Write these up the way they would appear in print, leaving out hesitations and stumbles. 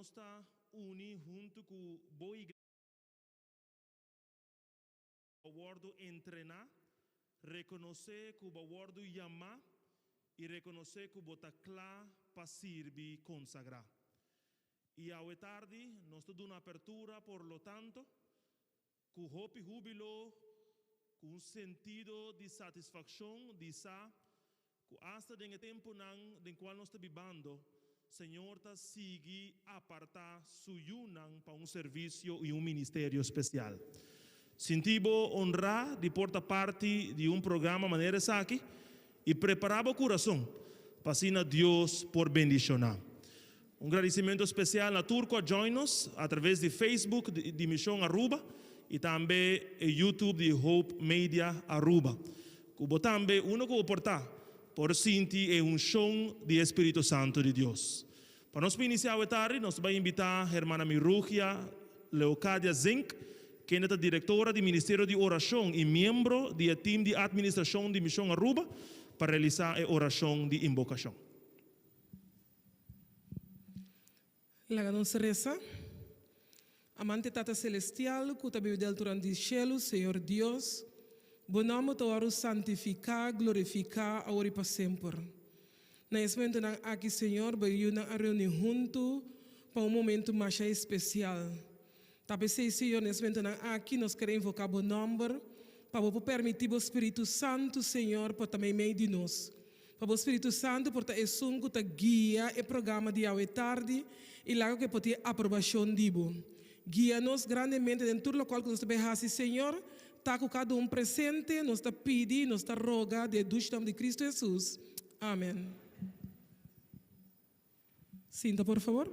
nos ta uni huntu ku bo iglesia. Bo a wòrdu entrená, rekonosé ku bo a wòrdu yamá i rekonosé ku bo ta kla pa sirbi konsagrá. I awe tardi nos ta duna apertura, por lo tanto, ku hopi húbilo, ku un sentido di satisfakshon di sa Ku asta den e tempunan den kual nos ta bibando, Señor ta sigui apartá Su yunan pa un servisio i un ministerio spesial. Sinti bo honrá di por ta parti di un programa manera esaki i prepará bo kurason pa asina Dios por bendishoná. Un gradisimentu spesial na tur ku a join nos atraves di Facebook di Mishon Aruba i tambe e YouTube di Hope Media Aruba. Ku bo tambe uno ku bo por ta por sinti e unshon di e Spiritu Santu di Dios. Pa nos por inisiá awe tardi nos ta bai invitá Hermana Mirugia Leocadia Zink kende ta direktora di Ministerio di Orashon i miembro di e tim di atministrashon di Mishon Aruba pa realisá e orashon di inbokashon. Laga nos resa. Amante Tata Celestial cu ta biba den alturan di cielo, Señor Dios, Bo nomber ta worde santifica, glorifica, awor y pa semper. Na es momentonan aki, Señor, Bo yiunan a reuni hunto pa un momento masha especial. Ta p'esei, Señor, na es momentonan aki nos kere invoca Bo nomber pa Bo por permiti Bo Spiritu Santo, Señor, por ta meimei di nos. Pa bo Spiritu Santu por ta esun ku ta guia e programa di awe tardi i laga ku e por tin aprobashon di bo. Guia nos grandemente den tur lokual ku nos ta bai hasi, Señor. Ta ku kada un presente, nos ta pidi i nos ta roga den e dushi nòmber di Kristu Hesus. Amen. Sinta por favor.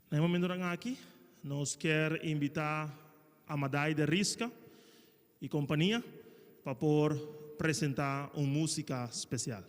Na e momentonan aki nos kier invita Amadai de Risca y compania pa por presenta un musica special.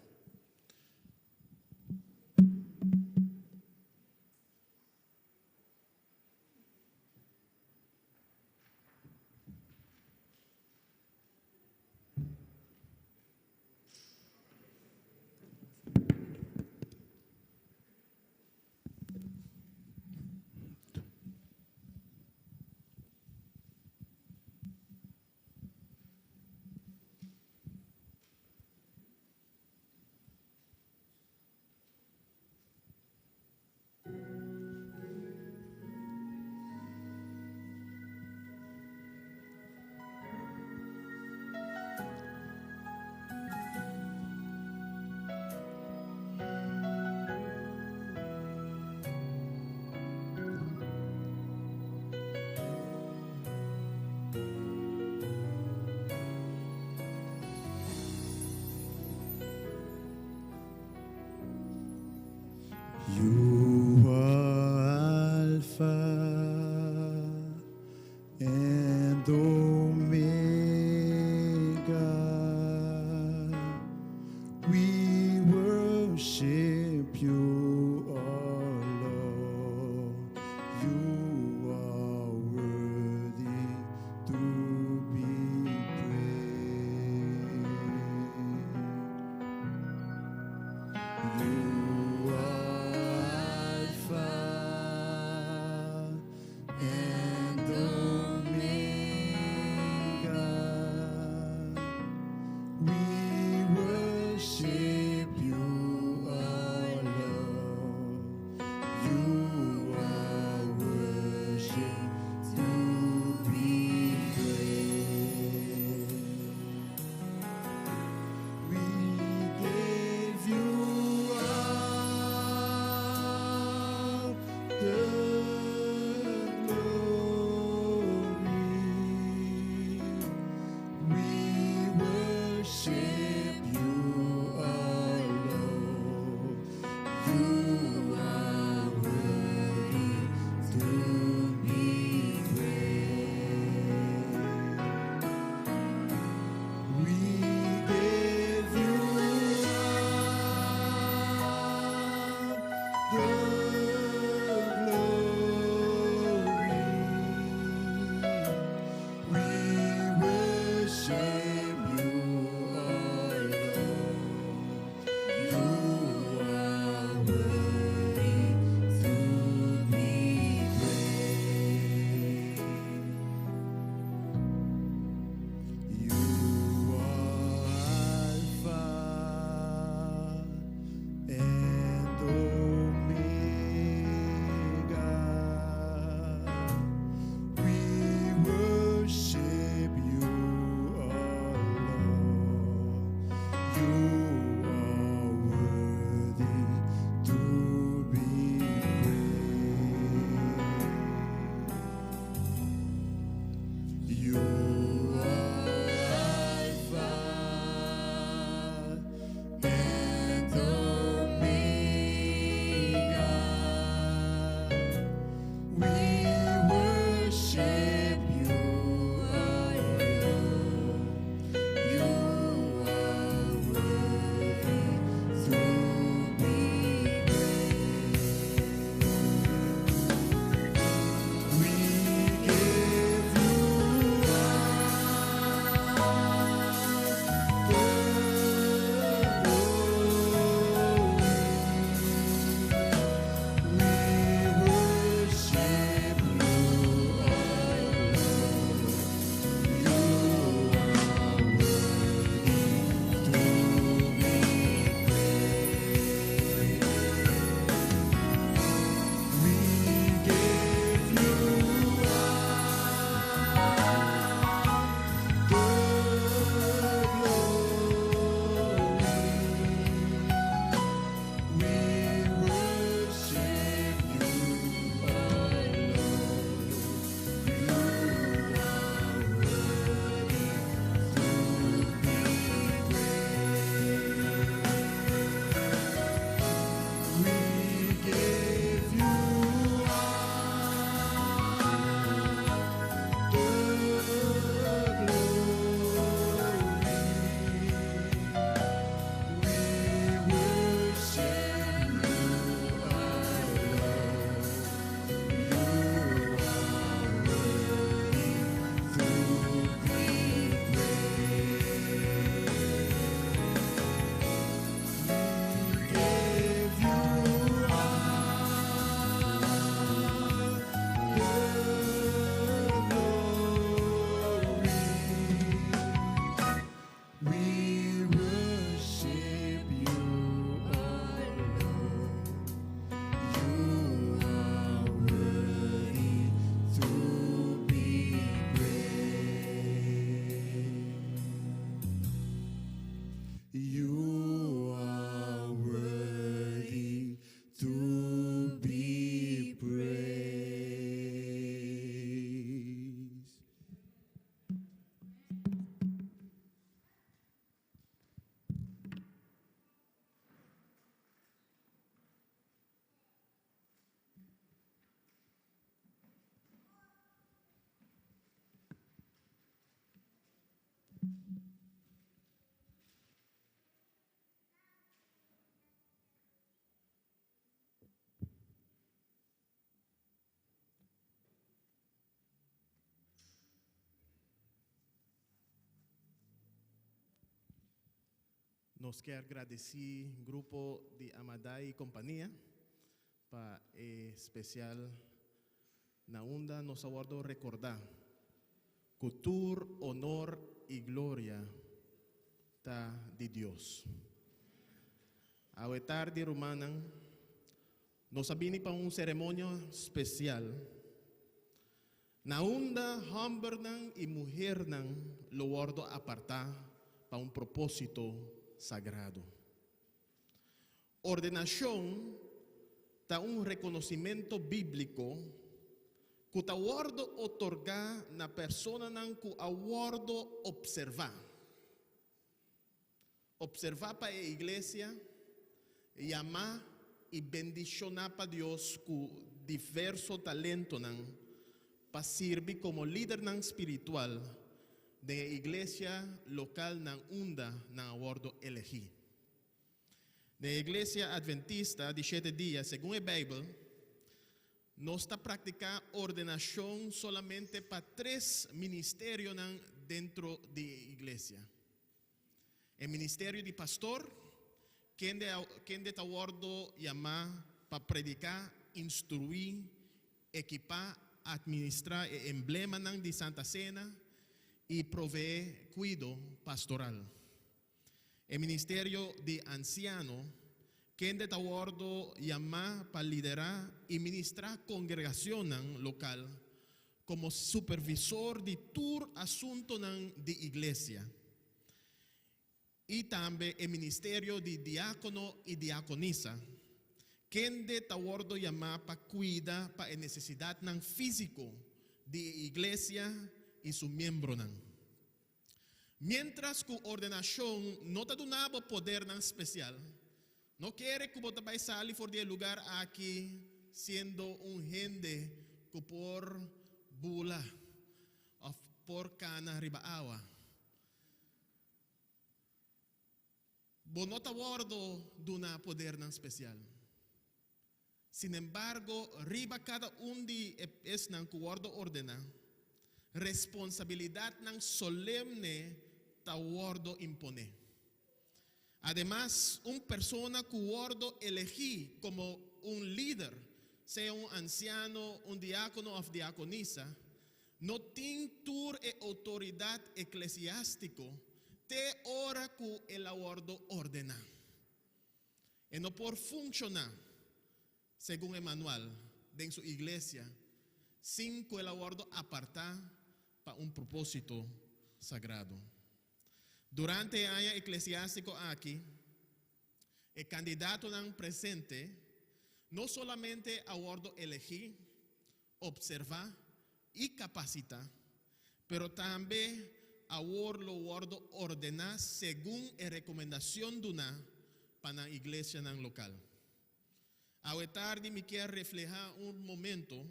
You are worthy to be praised. Nos kier gradici grupo di Amadai y compania pa e special na unda nos a wordo recorda cu tur honor y gloria ta di Dios. Awe tardi rumannan nos a bini pa un ceremonia special na unda hombernan y muhernan lo wordo aparta pa un proposito sagrado. Ordenacion ta un reconocimento biblico cu ta wordo otorga na personanan cu a wordo observa. Observa pa e iglesia, yama y bendiciona pa Dios cu diverso talentonan pa sirbi como lidernan spiritual den e iglesia local nan unda nan a wordo elegi. Den e Iglesia Adventista di Shete Dia, segun e Bijbel, nos ta practica ordenacion solamente pa tres ministerionan dentro di e iglesia. E ministerio di pastor, kende a kende ta wordo yama pa predica, instrui, ekipa, administra e emblemanan di Santa Cena y provee cuido pastoral. E ministerio di ansiano, kende ta wòrdu yamá pa liderá i ministrá kongregashonnan lokal komo supervisor di tur asuntunan di iglesia. I tambe e ministerio di diákono i diakonisa, kende ta wòrdu yamá pa kuida pa e nesesidatnan físiko di e iglesia i su miembronan. Miéntras ku ordenashon no ta duna bo podernan spesial, no kere ku bo ta bai sali for di e lugar aki siendo un hende ku por bula òf por kana riba awa. Bo no ta wòrdu duna podernan spesial. Sinembargo, riba kada un di e esnan ku wòrdu ordená, responsabilidatnan solemne ta wòrdu imponé. Ademas, un persona ku wòrdu elegí komo un lider, sea un ansiano, un diákono òf diakonisa, no tin tur e outoridat eklesiástiko te ora ku el a wòrdu ordená. E no por funshoná, segun e manual, den su iglesia sin ku el a wòrdu apartá pa un propósito sagrado. Durante e aña eklesiástiko aki, e kandidatonan presente no solamente a wòrdu elegí, Observá i kapasitá, pero tambe awor lo wòrdu ordená segun e rekomendashon duná pa nan iglesianan lokal. Awe tardi mi kier reflehá un momento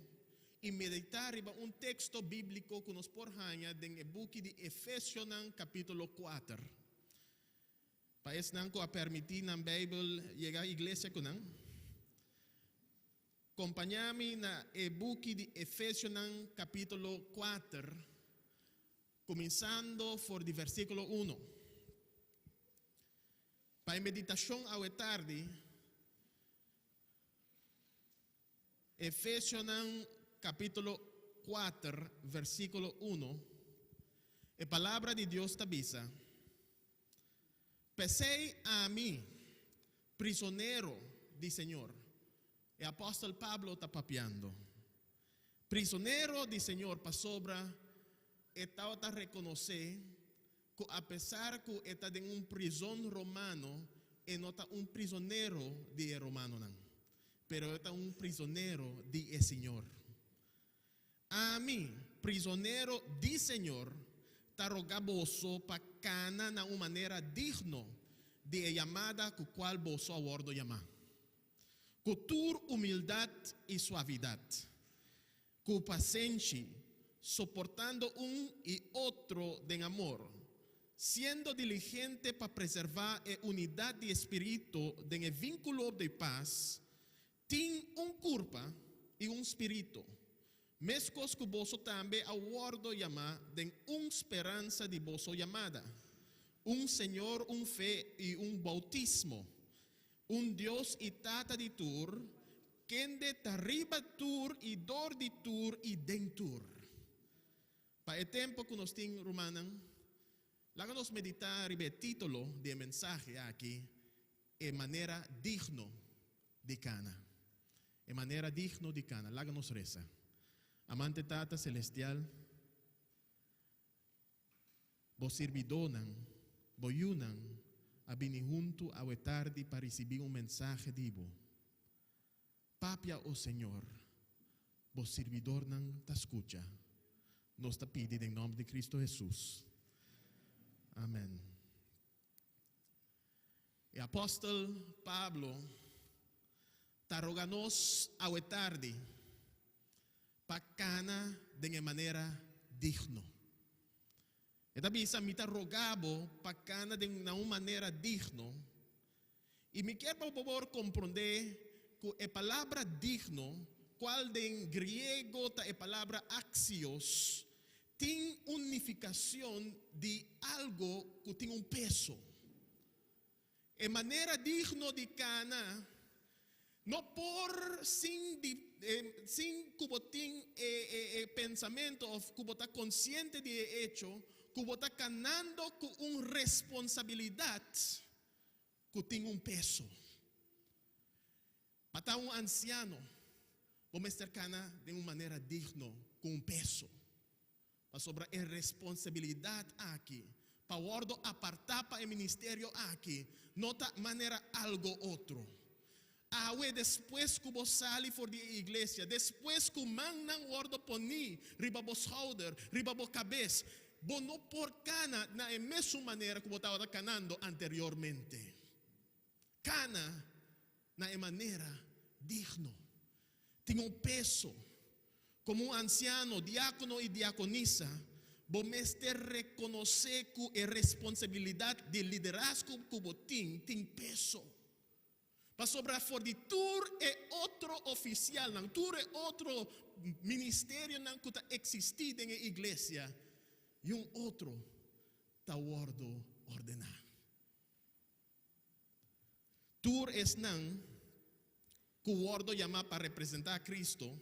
i meditá riba un teksto bíbliko ku nos por haña den e buki di Efesionan kapítulo kuater. Pa esnan ku a permití nan Beibel yega iglesia ku nan, Kompañá mi na e buki di Efesionan kapítulo kuater, kuminsando for di versíkulo uno. Pa e meditashon awe tardi, Efesionan kapítulo kuater, versíkulo uno, e Palabra di Dios ta bisa, P'esei ami, prisonero di Señor, e apòstel Pablo ta papiando, prisonero di Señor pasobra e tabata rekonosé. ku apesar ku e ta den un prizon romano, e no ta un prizonero di e romanonan, pero e ta un prizonero di e Señor. Ami, prizonero di Señor, ta roga boso pa kana na un manera digno di e yamada ku kual boso a wòrdu yamá, ku tur humildat i suavidat, ku pasenshi, soportando un i otro den amor, siendo diligente pa preservá e unidat di e spiritu den e vínkulo di pas. Tin un kurpa i un spiritu, meskos ku boso tambe a wòrdu yamá den un speransa di boso yamada, un Señor, un fe i un boutismo, un Dios i Tata di tur, kende ta riba tur i dor di tur i den tur. Pa e tempu ku nos tin, rumannan, laga nos meditá riba e título di e mensahe aki, E manera digno di kana. E manera digno di kana. Laga nos resa. Amante Tata Selestial, Bo sirbidónan, Bo yunan, a bini huntu awe tardi pa risibí un mensahe di Bo. Papia, o Señor, Bo sirbidornan ta skucha. Nos ta pidi den nòmber di Cristo Hesus. Amèn. E apòstel Pablo ta roga nos awe tardi pa kana den e manera digno. E ta bisa, Mi ta roga bo pa kana den na un manera digno. I mi kier pa bo por komprondé ku e palabra digno, kual den griego ta e palabra axios, tin un nifikashon di algo ku tin un peso. E manera digno di kana no por sin di sin ku bo tin e e pensamentu òf ku bo ta konsiente di e echo ku bo ta kanando ku un responsabilidat ku tin un peso. Pa ta un ansiano, bo mester kana den un manera digno ku un peso. Pasobra e responsabilidat aki pa wòrdu apartá pa e ministerio aki no ta manera algo otro. Awe, despues ku bo sali for di e iglesia, despues ku mannan wòrdu poní riba bo schouder, riba bo kabes, bo no por kana na e mesun manera ku bo tabata kanando anteriormente. Kana na e manera digno. Tin un peso. Komo un ansiano, diákono i diakonisa, bo mester rekonosé ku e responsabilidat di liderazgo ku bo tin, tin peso. Pasobra for di tur e otro ofisialnan, tur e otro ministerionan ku ta eksistí den e iglesia, yun otro ta wòrdu ordená. Tur esnan ku wòrdu yamá pa representá Kristu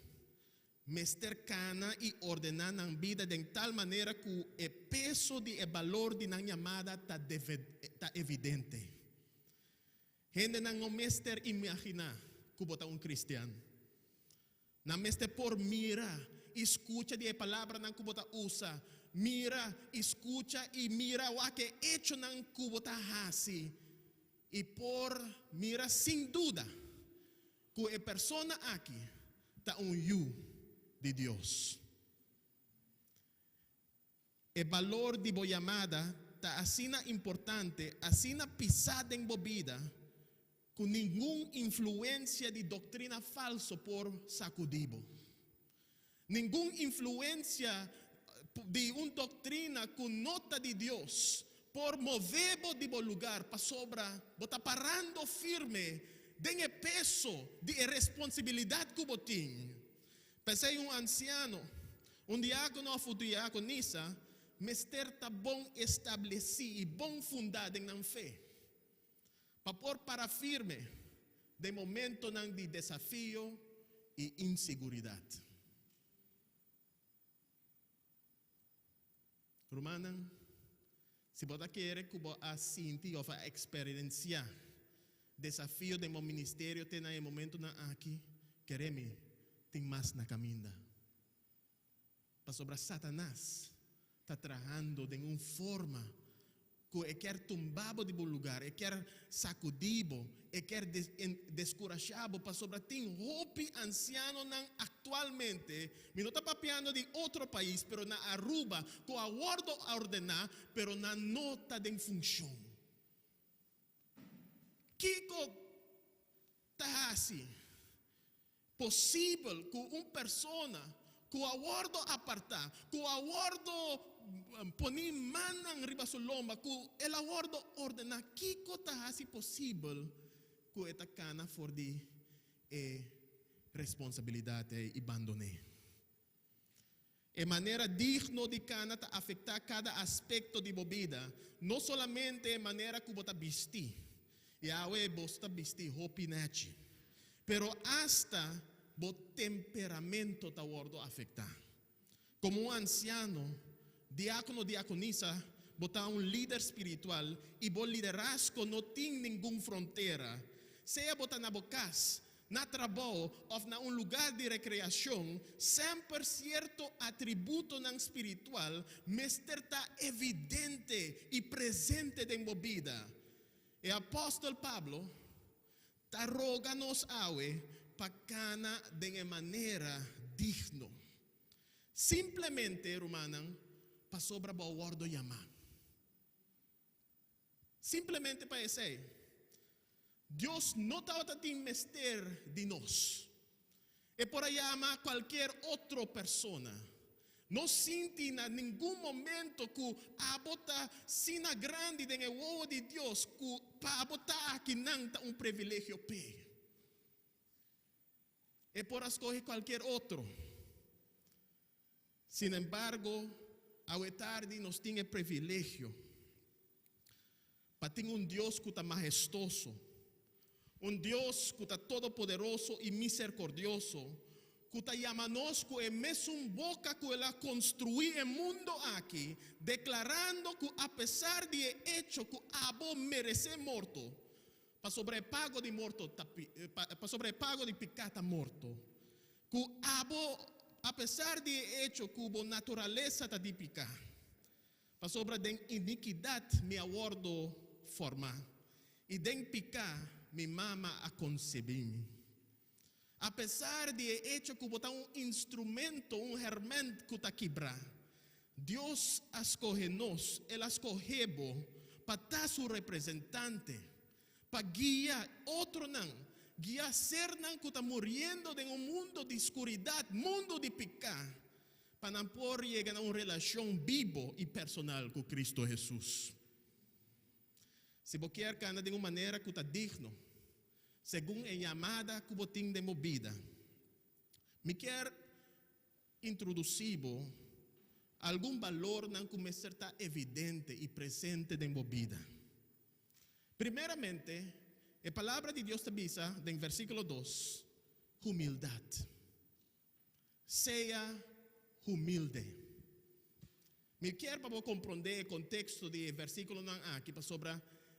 mester kana i ordená nan bida den tal manera ku e peso di e balor di nan yamada ta ta evidente. Hendenan no mester imaginá ku bo ta un kristian. Nan mester por mira i skucha di e palabranan ku bo ta usa, mira i skucha i mira wak e echonan ku bo ta hasi i por mira sin duda ku e persona aki ta un yu di Dios. E balor di bo yamada ta asina importante, asina pisá den bo bida, ku ningun influensia di doktrina falso por sakudí bo. Ningun influensia di un doktrina ku no ta di Dios por move bo di bo lugar, pasobra bo ta parando firme den e peso di e responsibilidat ku bo tin. P'esei un ansiano, un diákono òf un diakonisa mester ta bon establesí i bon fundá den nan fe, pa por para firme den momentonan di desafio i inseguridat. Rumannan, si bo ta kere ku bo a sinti òf a eksperensiá desafio den bo ministerio te na e momentunan aki, kere mi, tin mas na kaminda. Pasobra Satanas ta trahando den un forma. Ku e kier tumba bo di bo lugar, e kier sakudí bo, e kier deskurashá bo pasobra tin hopi ansianonan aktualmente, mi no ta papiando di otro pais, pero na Aruba, ku a wòrdu ordená, pero nan no ta den funshon. Kiko ta hasi posibel ku un persona ku a wòrdu apartá, ku a wòrdu poní mannan riba su lomba, ku el a wòrdu ordená, kiko ta hasi posibel ku e ta kana for di e responsabilidat ei i bandon'é? E manera digno di kana ta afektá kada aspekto di bo bida, no solamente e manera ku bo ta bisti. I awe bo ta bisti hopi nèchi. Pero asta bo temperamento ta wòrdu afektá. Komo un ansiano, diákono, diakonisa, bo ta un lider spiritual i bo liderazgo no tin ningun frontera. Sea bo ta na bo kas, na trabou òf na un lugá di rekreashon, semper sierto atributonan spiritual mester ta evidente i presente den bo bida. E apòstel Pablo ta roga nos awe pa kana den e manera digno. Simplemente, rumannan, pasobra bo a wòrdu yamá. Simplemente pa esei. Dios no tabata tin mester di nos. E por a yama cualkier otro persona. No sinti na ningun momento cu abo ta sina grandi den e wowo di Dios cu pa abo ta akinan ta un privilegio p'e. E por a scoge cualkier otro. Sin embargo, awe tardi nos tin e privilegio pa tin un Dios ku ta mahestoso, un Dios ku ta todopoderoso i miserkordioso, ku ta yama nos ku e mesun boka ku el a konstruí e mundo aki, deklarando ku apesar di e echo ku abo meresé morto, pasobra e pago di morto ta pasobra e pago di piká ta morto, Ku abo, apesar di e echo ku bo naturalesa ta di piká, pasobra den inikidat mi a wòrdu formá, i den piká mi mama a konsebí mi. Apesar di e echo ku bo ta un instrumento, un hèrmènt ku ta kibrá, Dios a skohe nos, el a skohe bo pa ta su representante, pa guia otronan, guia sernan ku ta muriendo den un mundo di skuridat, mundo di piká, pa nan por yega na un relashon bibo i personal ku Kristu Hesus. Si bo kier kana den un manera ku ta digno, segun e yamada ku bo tin den bo bida, mi kier introdusí bo algun balornan ku mester ta evidente i presente den bo bida. Primeramente, e Palabra di Dios ta bisa den versíkulo dos, Humildat. Sea humilde. Mi kier pa bo komprondé e konteksto di e versíkulonan aki pasobra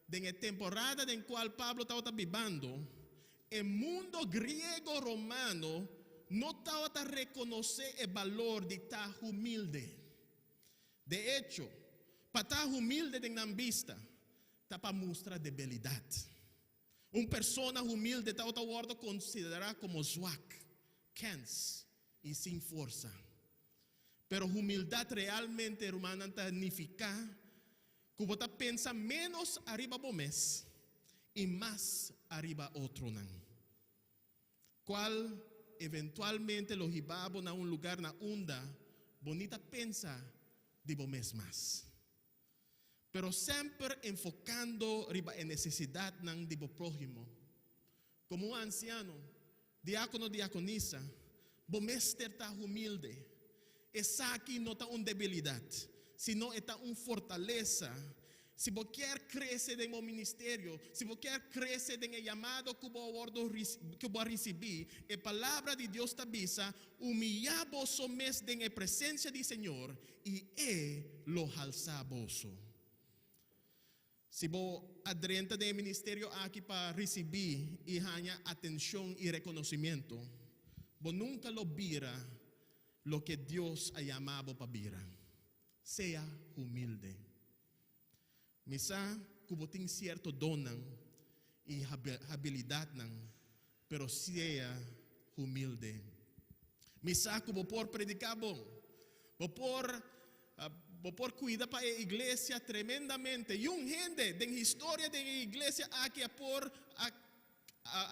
den e temporada den kual Pablo tabata bibando, e mundo griego-romano no tabata rekonosé e balor di ta humilde. De echo, pa ta humilde den nan bista ta pa mustra debilidat. Un persona humilde tabata wòrdu konsiderá komo zwak, kèns i sin forsa. Pero humildat realmente, rumannan, ta nifiká ku bo ta pensa ménos ariba bo mes i mas ariba otronan, kual eventualmente lo hiba bo na un lugar na unda bo ni ta pensa di bo mes mas. Pero semper enfokando riba e nesesidatnan di bo próhimo. Komo un ansiano, diákono, diakonisa, bo mester ta humilde. Esaki no ta un debilidat, sino e ta un fortalesa. Si bo kier krese den bo ministerio, si bo kier krese den e yamado ku bo a wòrdu ku bo a risibí, e Palabra di Dios ta bisa, Humiyá boso mes den e presensia di Señor, i E lo halsá boso. Si bo a drenta den e ministerio aki pa risibí i haña atenshon i rekonosimiento, bo nunka lo bira loke Dios a yama bo pa bira. Sea humilde. Mi sa ku bo tin sierto donnan i habilidatnan, pero sea humilde. Mi sa ku bo por prediká bon. Bo por bo por kuida pa e iglesia tremendamente. I un hende den historia den e iglesia aki a por a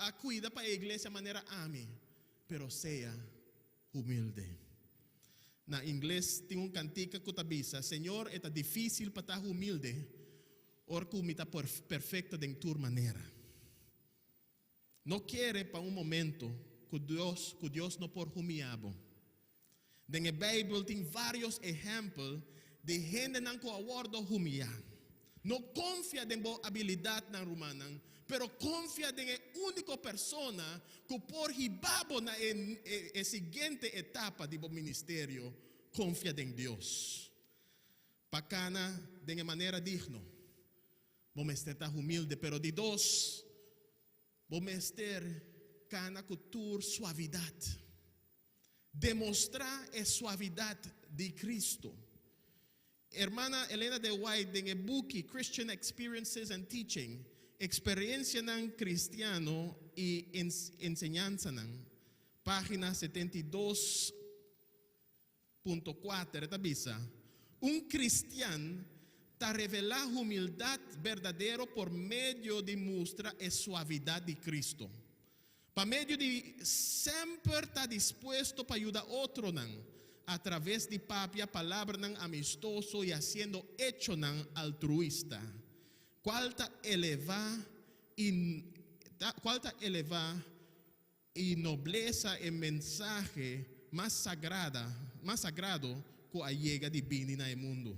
a kuida pa e iglesia manera ami, pero sea humilde. Na ingles tin un kantika ku ta bisa, Señor, e ta difísil pa ta humilde ora ku mi ta perfekto den tur manera. No kere pa un momento ku Dios ku Dios no por humiá bo. Den e Beibel tin vários ehèmpel di hendenan ku a wòrdu humiá. No konfia den bo abilidatnan, rumannan, pero konfia den e úniko persona ku por hiba bo na e e siguiente etapa di bo ministerio, konfia den Dios. Pa kana den e manera digno, bo mester ta humilde, pero di dos, bo mester kana ku tur suavidat. Demostrá e suavidat di Cristo. Hermana Elena de White den e buki Christian Experiences and Teaching, Eksperensianan Kristiano i Enseñansanan, página 72.4, e ta bisa, Un kristian ta revelá humildat berdadero por medio di mustra e suavidat di Cristo. Pa medio di semper ta dispuesto pa yuda otronan, atraves di papia palabranan amistoso i hasiendo echonan altruista, kual ta elevá i kual ta elevá i noblesa e mensahe mas sagrada mas sagrado ku a yega di bini na e mundu.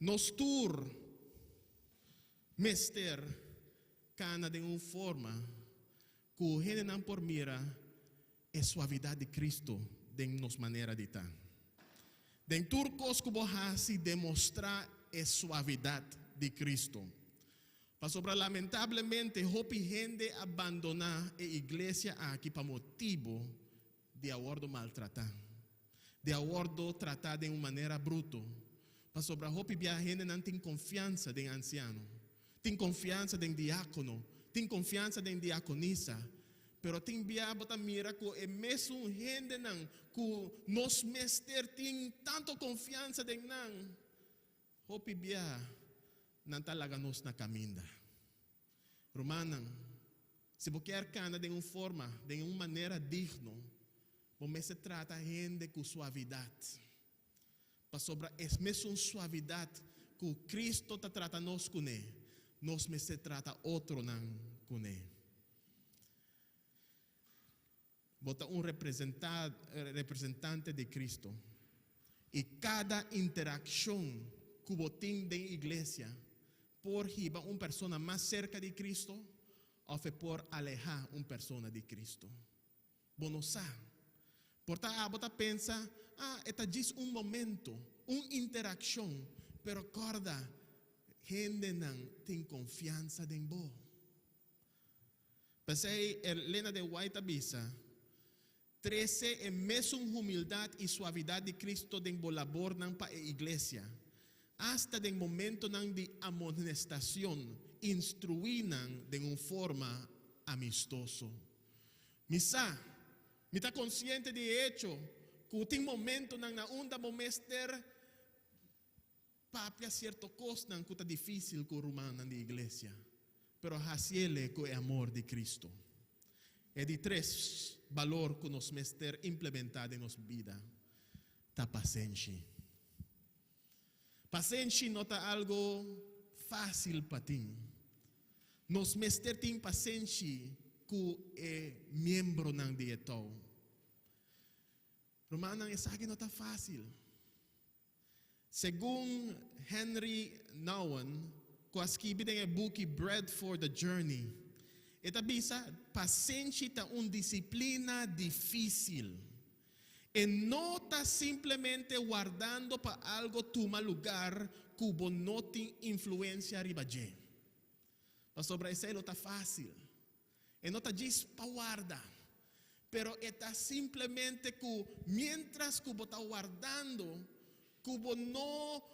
Nos tur mester Kana den un forma ku hendenan por mira e suavidat di Kristu den nos manera di ta. Den tur kos ku bo hasi demostrá e suavidat di Kristu. Pasobra lamentablemente hopi hende a bandoná e iglesia aki pa motibu di a wòrdu maltratá, di a wòrdu tratá den un manera bruto, pasobra hopi bia hendenan tin konfiansa den ansiano, tin konfiansa den diákono, tin konfiansa den diakonisa, pero tin bia bo ta mira ku e mesun hendenan ku nos mester tin tantu konfiansa den nan, hopi bia nan ta laga nos na kaminda. Rumannan, si bo kier kana den un forma, den un manera digno, bo mester trata hende ku suavidat. Pasobra es mesun suavidat ku Cristo ta trata nos kuné, nos mester trata otronan kuné. Bo ta un representante di Cristo, i kada interakshon ku bo tin den iglesia por hiba un persona mas serka di Cristo òf e por alehá un persona di Cristo. Bo no sa. Por ta abo ta pensa, Ah, e ta djis un momento, un interakshon, pero kòrda, hendenan tin konfiansa den bo. P'esei Elena de White a bisa, Trese e mesun humildat i suavidat di Cristo den bo labornan pa e iglesia. Asta den momentonan di amonestacion, instruí nan den un forma amistoso. Mi sa, mi ta konsiente di e echo ku tin momentonan na unda bo mester Papia sierto kosnan ku ta difísil ku rumannan di iglesia, pero hasiele ku e amor di Kristu. E di tres balor ku nos mester implementá den nos bida ta pasenshi. Pasenshi no ta algu fásil pa tin. Nos mester tin pasenshi ku e miembronan di e tou. Rumannan, esaki no ta fásil. Segun Henri Nouwen, ku a skibi den e buki Bread for the Journey, e ta bisa, Pasenshi ta un disiplina difísil. E no ta simplemente wardando pa algo tuma lugar ku bo no tin influensia riba dje. Pasobra esei lo ta fásil. E no ta djis pa warda, pero e ta simplemente ku miéntras ku bo ta wardando, ku bo no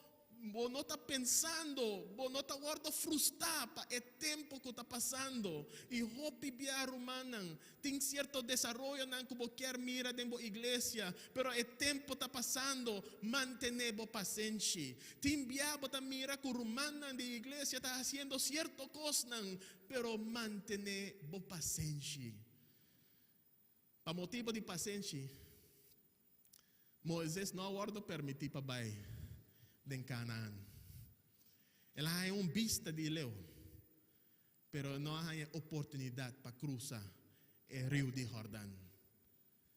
Bo no ta pensando, bo no ta wòrdu frustrá pa e tempu ku ta pasando. I hopi bia rumannan, tin sierto desaroyonan ku bo kier mira den bo iglesia, pero e tempu ta pasando, mantené bo pasenshi. Tin bia bo ta mira ku rumannan di iglesia ta hasiendo sierto kosnan, pero mantené bo pasenshi. Pa motibu di pasenshi, Moises no a wòrdu permití pa bai den Kanaan. El a haña un bista di leu, pero e no a haña oportunidat pa krusa e riu di Hordan.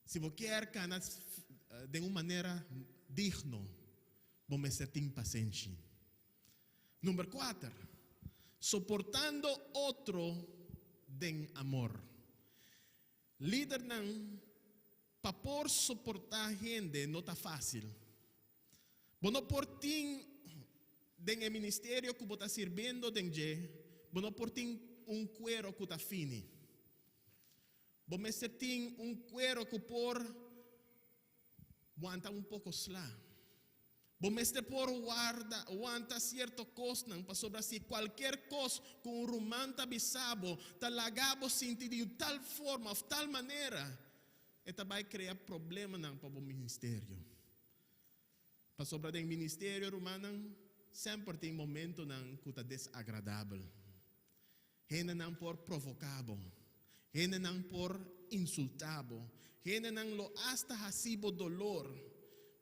Si bo kier kana den un manera digno, bo mester tin pasenshi. Number kuater, soportando otro den amor. Lidernan pa por soportá hende no ta fásil. Bo no por tin den e ministerio ku bo ta sirbiendo den dje, bo no por tin un kuero ku ta fini. Bo mester tin un kuero ku por wanta un poko sla. Bo mester por warda, wanta sierto kosnan, pasobra si kualkier kos ku un ruman ta bisa bo ta laga bo sinti di un tal forma òf tal manera, e ta bai krea problemanan pa bo ministerio. Pasobra den ministerio, rumannan, semper tin momentonan ku ta desagradabel. Hendenan por provoká bo. Hendenan por insultá bo. Hendenan lo asta hasi bo dolor.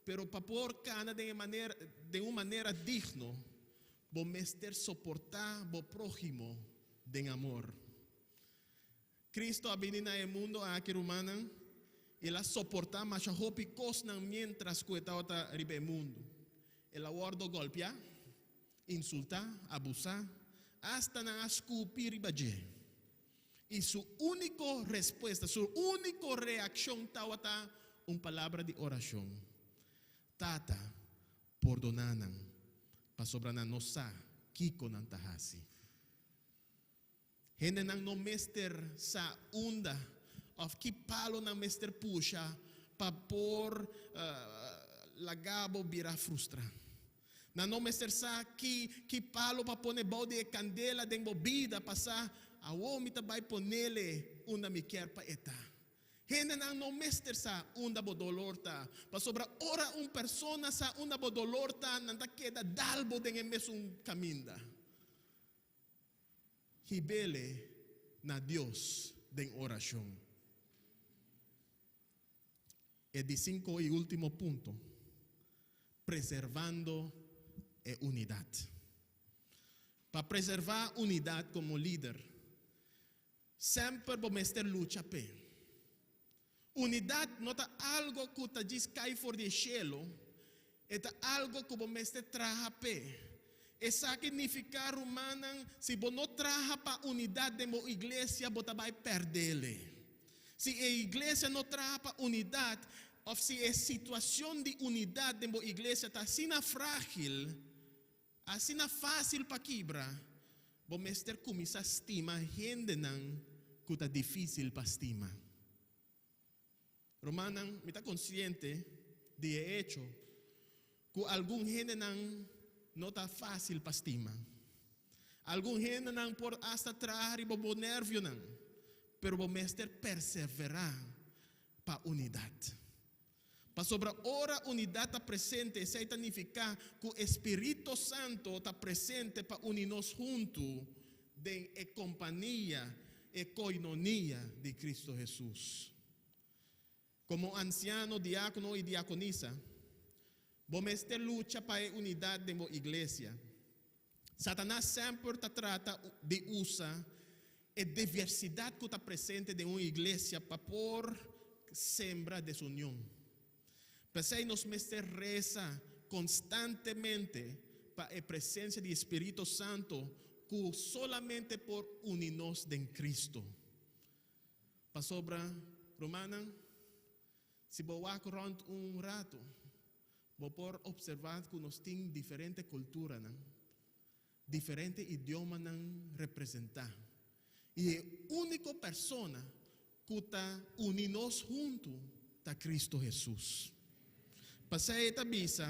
Pero pa por kana den e manera, den un manera digno, bo mester soportá bo próhimo den amor. Cristo a bini na e mundo aki, rumannan, i el a soportá masha hopi kosnan miéntras ku e tabata riba e mundu. El a wòrdu gòlpiá, insultá, abusá, asta nan a skupi riba dje. I su úniko respuesta, su úniko reakshon tabata un palabra di orashon, Tata, pordoná nan, pasobra nan no sa kiko nan ta hasi. Hendenan no mester sa unda òf ki palo nan mester pusha pa por laga bo bira frustrá. Nan no mester sa ki ki palo pa pone bou di e kandela den bo bida pa sa, Awor mi ta bai ponele unda mi kier pa e ta. Hendenan no mester sa unda bo dolor ta, pasobra ora un persona sa unda bo dolor ta, nan ta keda dal bo den e mesun kaminda. Hib'ele na Dios den orashon. E di sinko i último punto, preservando e unidat. Pa preservá unidat komo lider, semper bo mester lucha p'e. Unidat no ta algo ku ta djis kai for di e shelu, e ta algo ku bo mester traha p'e. Esaki nifiká, rumannan, si bo no traha pa unidat den bo iglesia, bo ta bai pèrdele. Si e iglesia no traha pa unidat, òf si e situashon di unidat den bo iglesia ta asina frágil, Asina fásil pa kibra, bo mester kuminsá stima hendenan ku ta difísil pa stima. Rumannan, mi ta konsiente di e echo ku algun hendenan no ta fásil pa stima. Algun hendenan por asta traha riba bo nèrvionan, pero bo mester perseverá pa unidat. Pasobra ora unidat ta presente, esei ta nifiká ku e Spiritu Santo ta presente pa uni nos huntu den e kompania, e koinonia di Kristu Hesus. Komo ansiano, diákono i diakonisa, bo mester lucha pa e unidat den bo iglesia. Satanas semper ta trata di usa e diversidat ku ta presente den un iglesia pa por sembra desunion. P'esei nos mester resa konstantemente pa e presensia di e Spiritu Santu ku solamente por uni nos den Kristu. Pasobra, rumannan, si bo wak rònt un ratu, Bo por observá ku nos tin diferente kulturanan, diferente idiomanan representá. I e úniko persona ku ta uni nos huntu ta Kristu Hesus. Pasei e ta bisa,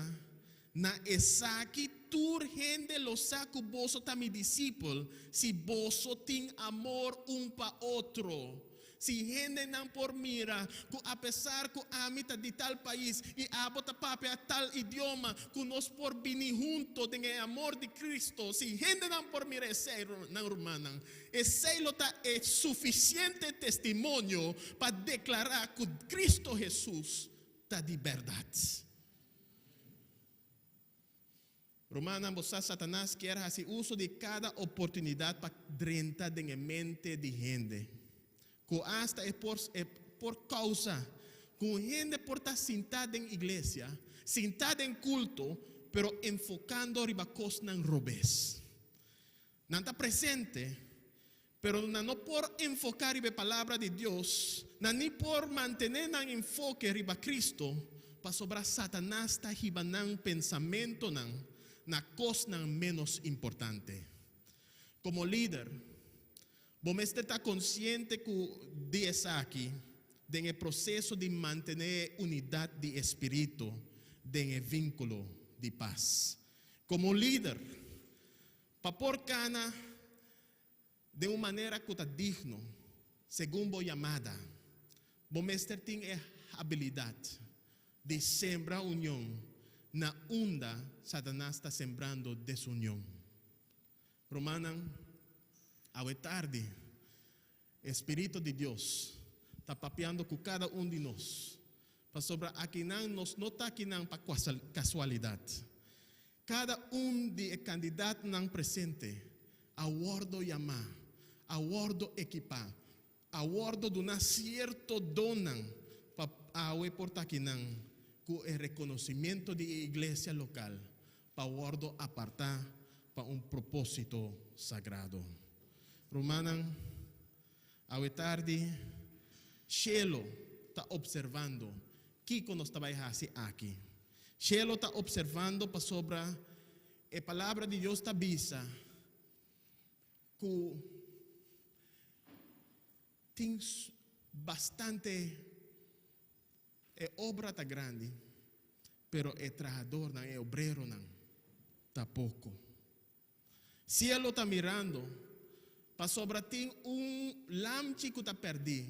Na esaki tur hende lo sa ku boso ta mi disipel, si boso tin amor un pa otro. Si hendenan por mira ku apesar ku ami ta di tal pais i abo ta papia tal idioma, ku nos por bini hunto den e amor di Cristo, si hendenan por mira esei, nan rumannan, esei lo ta e sufisiente testimonio pa deklará ku Cristo Hesus ta di bèrdat. Rumannan, bo sa Satanas kier hasi uso di kada oportunidat pa drenta den e mente di hende. Ku asta e por e por kousa ku un hende por ta sintá den iglesia, sintá den kulto, pero enfokando riba kosnan robes. Nan ta presente, pero nan no por enfoká riba e Palabra di Dios, nan ni por mantené nan enfoke riba Cristo, pasobra Satanas ta hiba nan pensamentonan na kosnan ménos importante. Komo lider, bo mester ta konsiente ku di esaki den e proseso di mantené e unidat di e spiritu den e vínkulo di pas. Komo lider, Pa por kana den un manera ku ta digno segun bo yamada, bo mester tin e abilidat di sembra union na unda Satanas ta sembrando desunion. Rumannan, awe tardi e Spiritu di Dios ta papiando ku kada un di nos, pasobra akinan nos no ta akinan pa kasualidat. Kada un di e kandidatnan presente a wòrdu yamá, a wòrdu ekipá, a wòrdu duná sierto donnan pa awe por ta akinan ku e rekonosimiento di e iglesia lokal pa wòrdu apartá pa un propósito sagrado. Rumannan, awe tardi shelu ta opservando kiko nos ta bai hasi aki. Shelu ta opservando pasobra e Palabra di Dios ta bisa ku tin bastante, e obra ta grandi, pero e trahadornan, e obreronan ta poko. Cielo ta mirando, pasobra tin un lamchi cu ta perdi,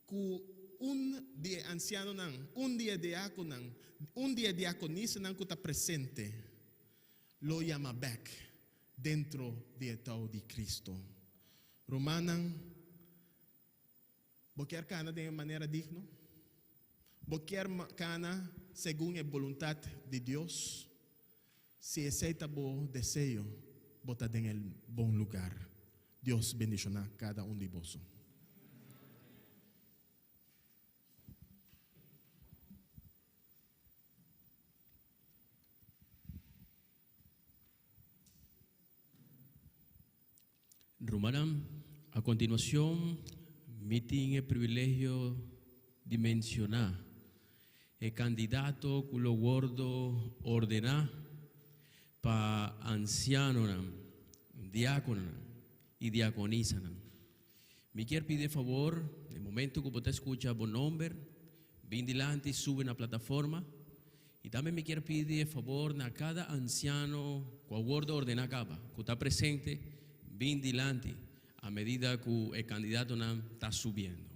cu un di e ancianonan, un di e diaconan, un di e diaconisanan cu ta presente, lo yama bek dentro di e tou di Cristo. Rumannan, bo kier cana den e manera digno? Bo kier cana segun e boluntad di Dios? Si esei ta bo deseo, bo ta den e bon lugar. Dios bendishoná kada un di boso. Rumannan, a kontinuashon mi tin e privilegio di menshoná e kandidato ku lo wòrdu ordená pa ansianonan, diákononan i diakonisanan. Mi kier pidi e fabor, e momento ku bo ta skucha bo nomber, bin dilanti, subi na plataforma. I tambe mi kier pidi e fabor na kada ansiano ku a wòrdu ordená kaba, ku ta presente, bin dilanti a medida ku e kandidatonan ta subiendo.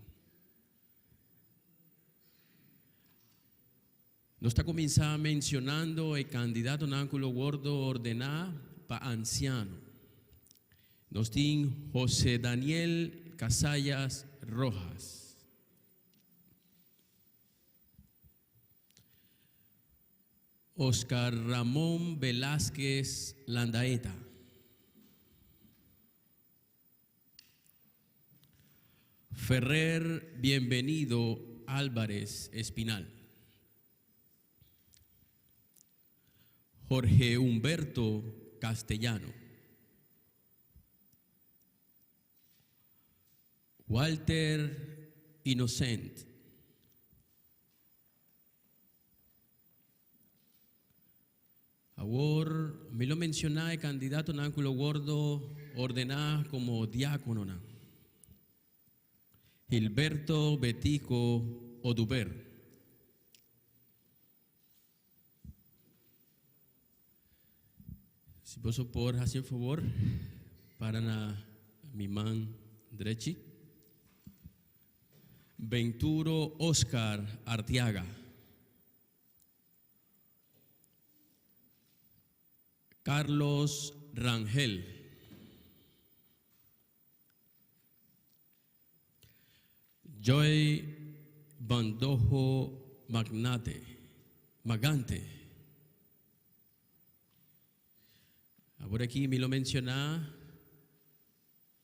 Nos ta kuminsá menshonando e kandidatonan ku lo wòrdu ordená pa ansiano. Nos tin José Daniel Casallas Rojas. Oscar Ramon Velásquez Landaeta. Ferrer Bienvenido Álvarez Espinal. Jorge Humberto Castellano. Walter Innocent. Awor mi lo menshoná e kandidatonan ku lo wòrdu ordená komo diákononan. Gilberto Betico Oduber. Si boso por hasi un favor, para na mi man drechi. Venturo Oscar Artiaga. Carlos Rangel. Joy Bandojo Magnate, Magante. Awor aki mi lo menciona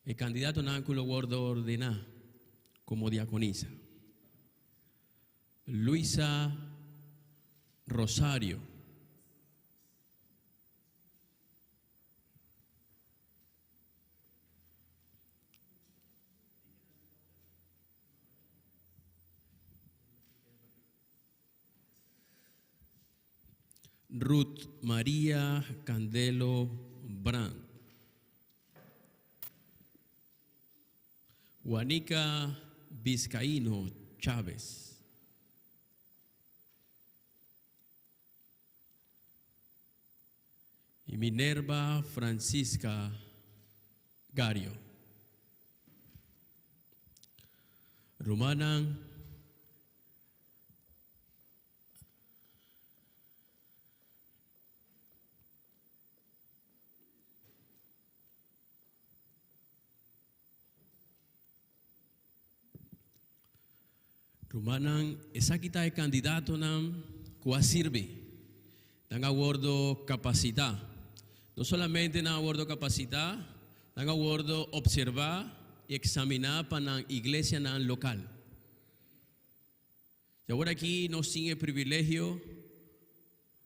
e candidatonan cu lo wordo ordena como diaconisa. Luisa Rosario. Ruth Maria Candelo Brand. Juanica Vizcaíno Chávez. Y Minerva Francisca Gario. Rumannan Rumannan, esaki ta e kandidatonan ku a sirbi. Nan a wordo kapasitá. No solamente nan a wordo kapasitá, nan a wordo opservá i eksaminá pa nan iglesianan lokal. I awor aki nos tin e privilegio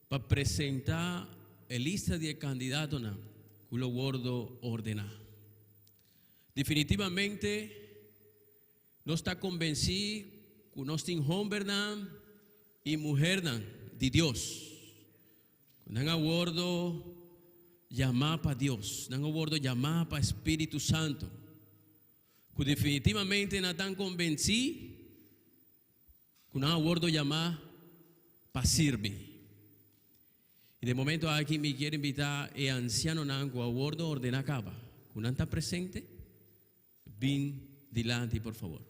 pa presentá e lista di e kandidatonan ku lo wordo ordená. Definitivamente nos ta konbensí ku nos tin hombernan i muhernan di Dios ku nan a wordo yamá pa Dios, nan a wordo yamá pa Spiritu Santo. Ku definitivamente nan tan konbensí ku nan a wordo yamá pa sirbi. I den momento aki mi kier invitá e ansianonan ku a wordo ordená kaba, ku nan ta presente, bin dilanti por fabor.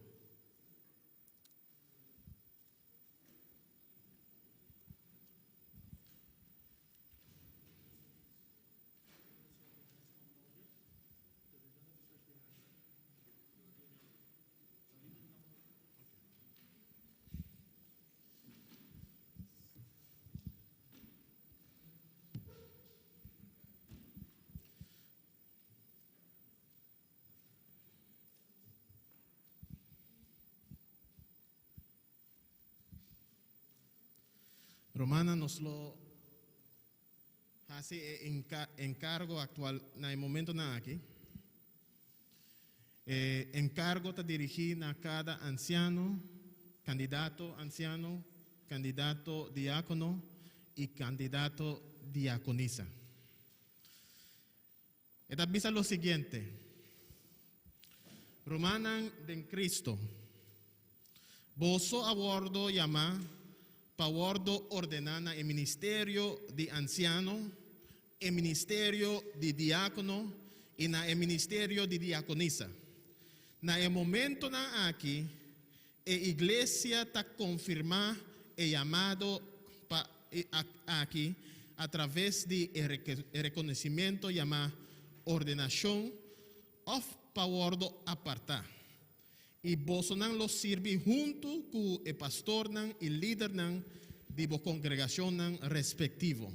Rumannan nos lo hasi e enkargo aktual na e momentonan aki. E enkargo ta dirigí na kada ansiano, kandidato ansiano, kandidato diákono i kandidato diakonisa. E ta bisa lo siguiente, Rumannan den Cristo, boso a wordo yamá pa wordo ordená na e ministerio di ansiano, e ministerio di diákono i na e ministerio di diakonisa. Na e momentonan aki, e iglesia ta konfirmá e yamado pa aki atraves di e rekonosimento yamá ordenashon òf pa wòrdu apartá. I bosonan lo sirbi huntu ku e pastornan i lidernan di bo kongregashonnan respektivo.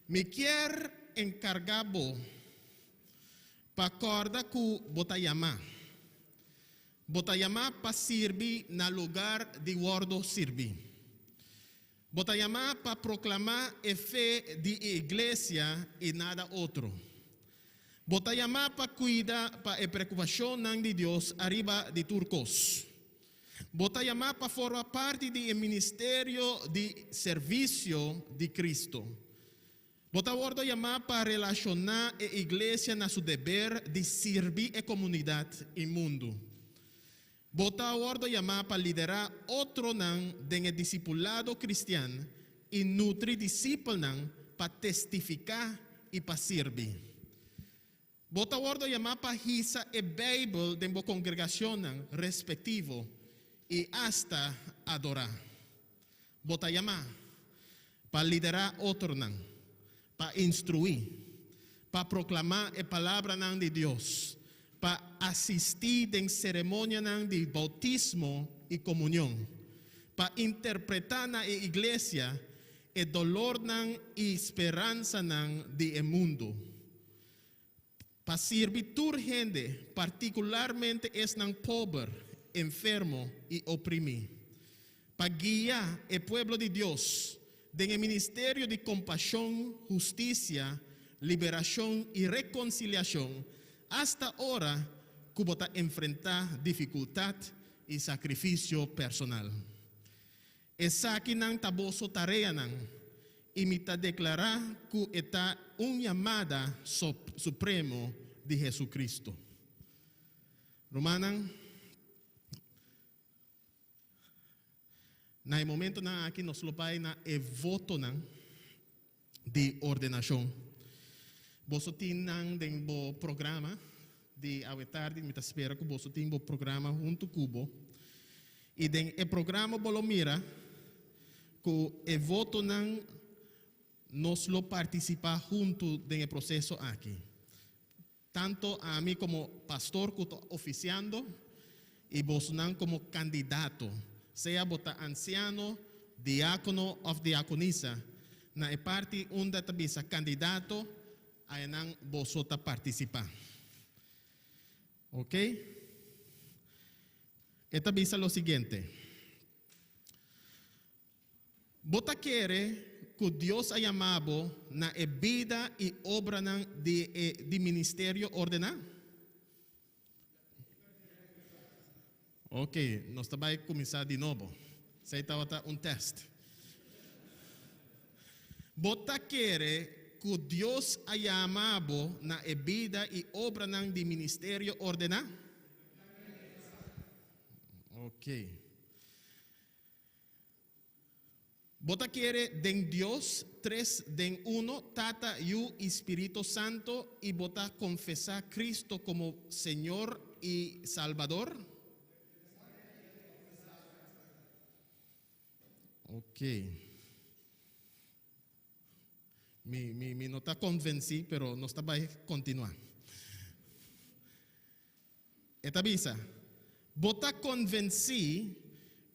Mi kier enkargá bo pa kòrda ku bo ta yamá. Bo ta yamá pa sirbi na lugar di wòrdu sirbí. Bo ta yamá pa proklamá e fe di e iglesia i nada otro. Bo ta yamá pa kuida pa e preokupashonnan di Dios ariba di tur kos. Bo ta yamá pa forma parti di e ministerio di servisio di Cristo. Bo ta wordo yamá pa relashoná e iglesia na su deber di sirbi e komunidat i mundu. Bo ta wordo yamá pa liderá otronan den e disipulado kristian i nutri disipelnan pa testifiká. i pa sirbi. Bo ta wòrdu yamá pa hisa e Beibel den bo kongregashonnan respektivo i asta adorá. Bo ta yamá pa liderá otronan, pa instruí, pa proklamá e palabranan di Dios, pa asistí den seremonianan di boutismo i komunion, pa interpretá na e iglesia e dolornan i speransanan di e mundu, pa sirbi tur hende, partikularmente esnan pober, enfermo i oprimí, pa guia e pueblo di Dios den e ministerio di kompashon, hustisia, liberashon i rekonsiliashon, asta ora ku bo ta enfrentá difikultat i sakrifisio personal. Esakinan ta boso tareanan, i mi ta deklará ku e ta un yamada supremo di Hesu-Kristu. Rumannan, na e momentonan aki nos lo bai na e votonan di ordenashon. Boso tin nan den bo programa di awe tardi, mi ta spera ku boso tin bo programa huntu ku bo. I den e programa bo lo mira ku e votonan nos lo partisipá huntu den e proseso aki. Tanto ami komo pastor ku ta ofisiando i bosonan komo kandidato, sea bo ta ansiano, diákono òf diakonisa, na e parti unda ta bisa kandidato, ayanan boso ta partisipá. Ok? E ta bisa lo siguiente. Bo ta kere ku Dios a yama bo na e bida i obranan di e di ministerio ordená? Ok, nos ta bai kuminsá di nobo. Esei tabata un tèst. Bo ta kere ku Dios a yama bo na e bida i obranan di ministerio ordená? Ok. Bo ta kere den Dios, tres den uno, Tata, Yu i Spirito Santo, i bo ta konfesá Cristo komo Señor i Salbador? Ok. Mi, mi, mi no ta konvensí, pero nos ta bai kontinuá. E ta bisa, Bo ta konvensí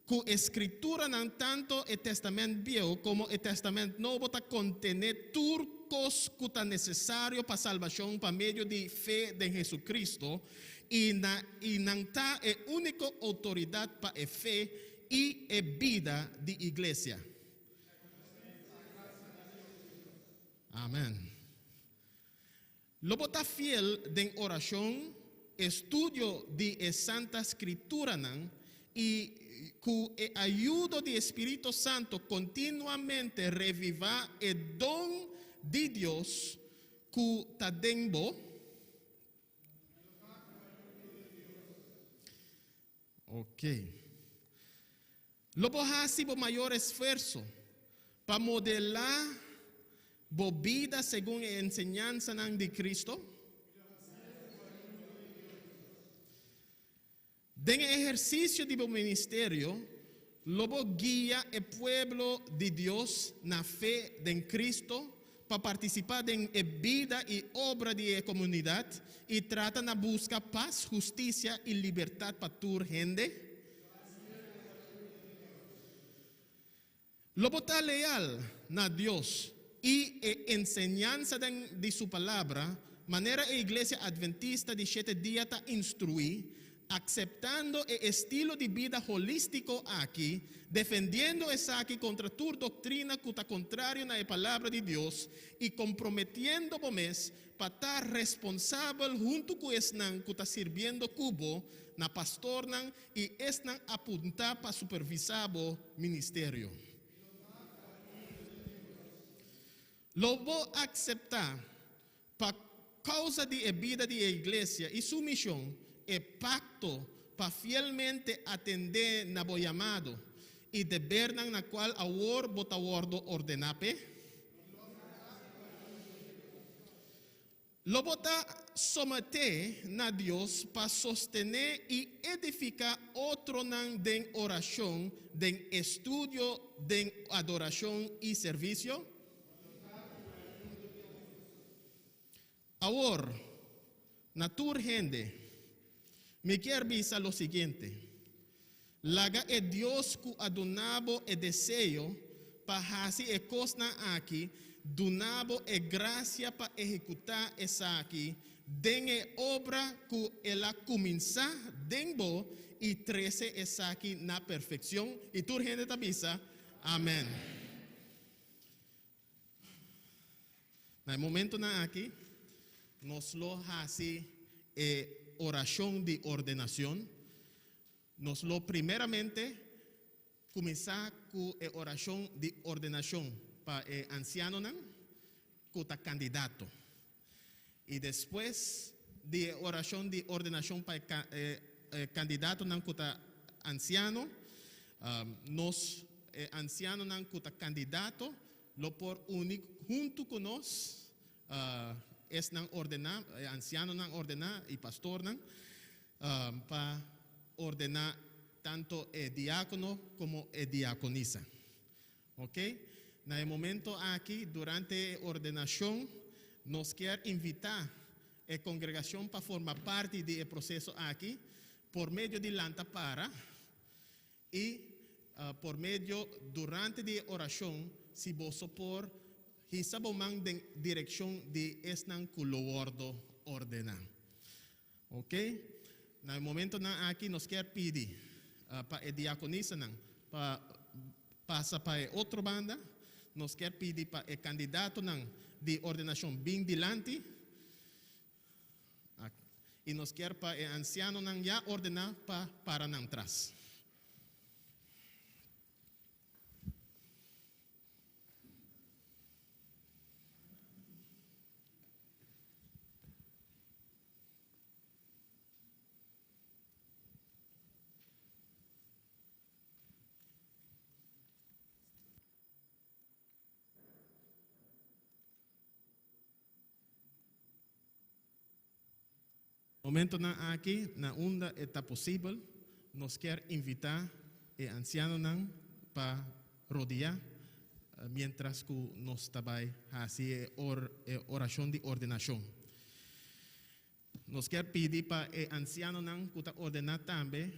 ku e Skrituranan, tantu e Tèstamènt Bieu komo e Tèstamènt Nobo, ta kontené tur kos ku ta nesesario pa salbashon pa medio di fe den Hesukristu, i na i nan ta e úniko outoridat pa e fe i e bida di iglesia? Amèn. Lo bo ta fiel den orashon, estudio di e Santa Skrituranan i ku e ayudo di e Spiritu Santo kontinuamente revivá e don di Dios ku ta den bo? Ok. Lo bo hasi bo mayor esfuerso pa modelá bo bida segun e enseñansanan di Cristo? Den e ehersisio di bo ministerio, lo bo guia e pueblo di Dios na fe den Cristo pa partisipá den e bida i obra di e komunidat i trata na buska pas, hustisia i libertat pa tur hende? Lo bo ta leal na Dios i e enseñansa den di Su Palabra, manera e Iglesia Adventista di Shete Dia ta instruí, akseptando e estilo di bida holístiko aki, defendiendo esaki kontra tur doktrina ku ta kontrario na e Palabra di Dios i komprometiendo bo mes pa ta responsabel huntu ku esnan ku ta sirbiendo ku bo na pastornan i esnan apuntá pa supervisá bo ministerio. Lo bo akseptá, pa kousa di e bida di e Iglesia i su mishon, e pakto pa fielmente atendé na bo yamado i debernan na kual awor bo ta wòrdu ordená p'e? Lo bo ta someté na Dios pa sostené i edifiká otronan den orashon, den estudio, den adorashon i servisio? Awor, na tur hende, mi kier bisa lo siguiente, Laga e Dios ku a duna bo e deseo pa hasi e kosnan aki duna bo e grasia pa ehekutá esaki den e obra ku el a kuminsá den bo i trese esaki na perfekshon. I tur hende ta bisa, Amèn. Na e momentonan aki, nos lo hasi e orashon di ordenashon. Nos lo primeramente kuminsá ku e orashon di ordenashon pa e ansianonan ku ta kandidato. I despues di e orashon di ordenashon pa e kandidatonan ku ta ansiano, nos e ansianonan ku ta kandidato lo por uni huntu ku nos, esnan ordená, e ansianonan ordená i pastornan, pa ordená tanto e diákono komo e diakonisa. Ok? Na e momento aki, durante e ordenashon, nos kier invitá e kongregashon pa forma parti di e proseso aki por medio di lanta para i por medio durante di e orashon, si boso por hisa bo man den direkshon di esnan ku lo wòrdu ordená. Ok, na e momentonan aki nos kier pidi pa e diakonisanan pa pasa pa e otro banda. Nos kier pidi pa e kandidatonan di ordenashon bin dilanti. I nos kier pa e ansianonan ya ordená pa para nan tras. Momentonan aki na unda e ta posibel, nos kier invitá e ansianonan pa rodeá miéntras ku nos ta bai hasi e orashon di ordenashon. Nos kier pidi pa e ansianonan ku ta ordená tambe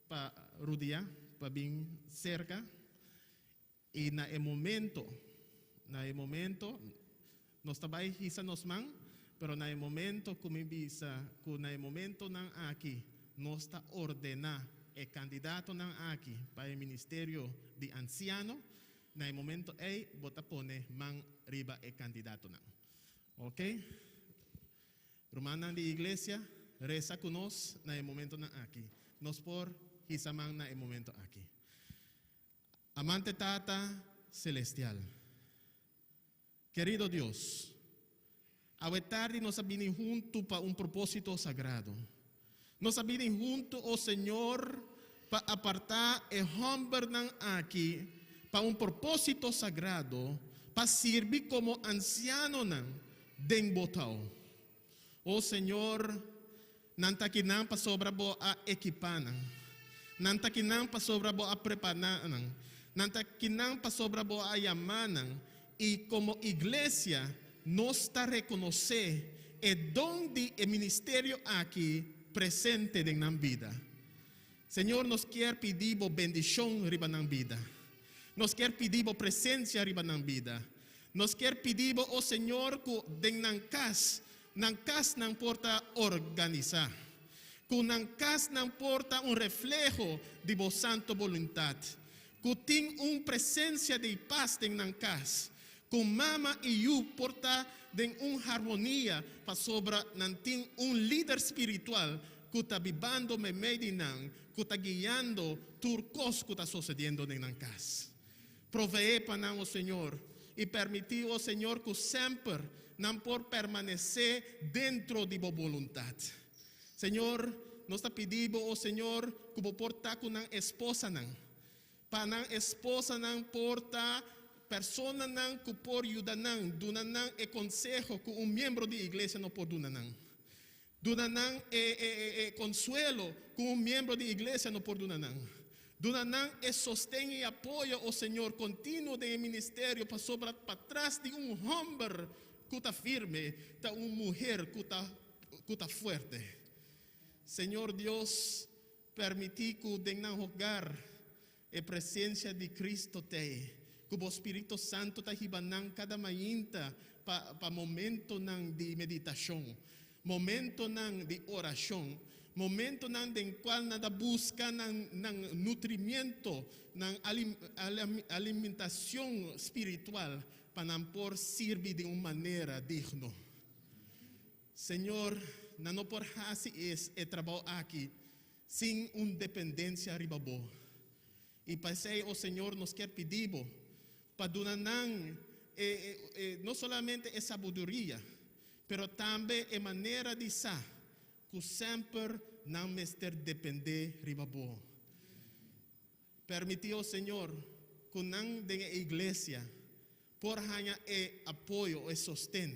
pa rodeá, pa bin serka. I na e momento, na e momento, nos ta bai hisa nos man, pero na e momento ku mi bisa ku na e momentonan aki nos ta ordená e kandidatonan aki pa e ministerio di ansiano, na e momento ei bo ta pone man riba e kandidatonan. Oke? Rumannan di iglesia, resa ku nos na e momentonan aki. Nos por hisa man na e momento aki. Amante Tata Celestial, Kerido Dios, awe tardi nos a bini huntu pa un propósito sagrado. Nos a bini huntu, o Señor, pa apartá e hòmbernan aki pa un propósito sagrado, pa sirbi komo ansianonan den Bo tau. O Señor, nan ta kinan pasobra Bo a ekipá nan. Nan ta kinan pasobra Bo a prepará nan. Nan ta kinan pasobra Bo a yamá nan. I komo iglesia, nos ta rekonosé e don di e ministerio aki presente den nan bida. Señor, nos kier pidi Bo bendishon riba nan bida. Nos kier pidi Bo presensia riba nan bida. Nos kier pidi Bo, o Señor, ku den nan kas, nan kasnan por ta organisá. Ku nan kasnan por ta un refleho di Bo santo boluntat. Ku tin un presensia di pas den nan kas. Ku mama i yu por ta den un harmonia pasobra nan tin un lider spiritual ku ta bibando meimei di nan, ku ta guiando tur kos ku ta sosediendo den nan kas. Proveé pa nan, o Señor, i permití, o Señor, ku semper nan por permanesé dentro di Bo boluntat. Señor, nos ta pidi Bo, o Señor, ku Bo por ta ku nan esposanan, pa nan esposanan por ta. Personanan ku por yuda nan, duna nan e konseho ku un miembro di iglesia no por duna nan. Duna nan e e e konsuelo ku un miembro di iglesia no por duna nan. Duna nan e sosten i apoyo, o Señor, kontinuo den e ministerio, pasobra patras di un hòmber ku ta firme ta un muher ku ta ku ta fuerte. Señor Dios, permití ku den nan hogar E presencia di Cristo t'ei, cu bo Spirito Santo ta hiba nan cada mainta pa pa momentonan di meditacion, momentonan di oracion, momentonan den cual nan ta busca nan nan nutrimiento, nan alimentacion spiritual pa nan por sirbi di un manera digno. Señor, nan no por haci es e trabao aki Sin un dependencia riba Bo. Y pa esey, oh Señor, nos kier pidi Bo pa duna nan e, e, no solamente e sabiduria, pero tambe e manera di sa cu semper nan mester depende riba Bo. Permiti, oh Señor, cu nan den e iglesia por haña e apoyo o e sosten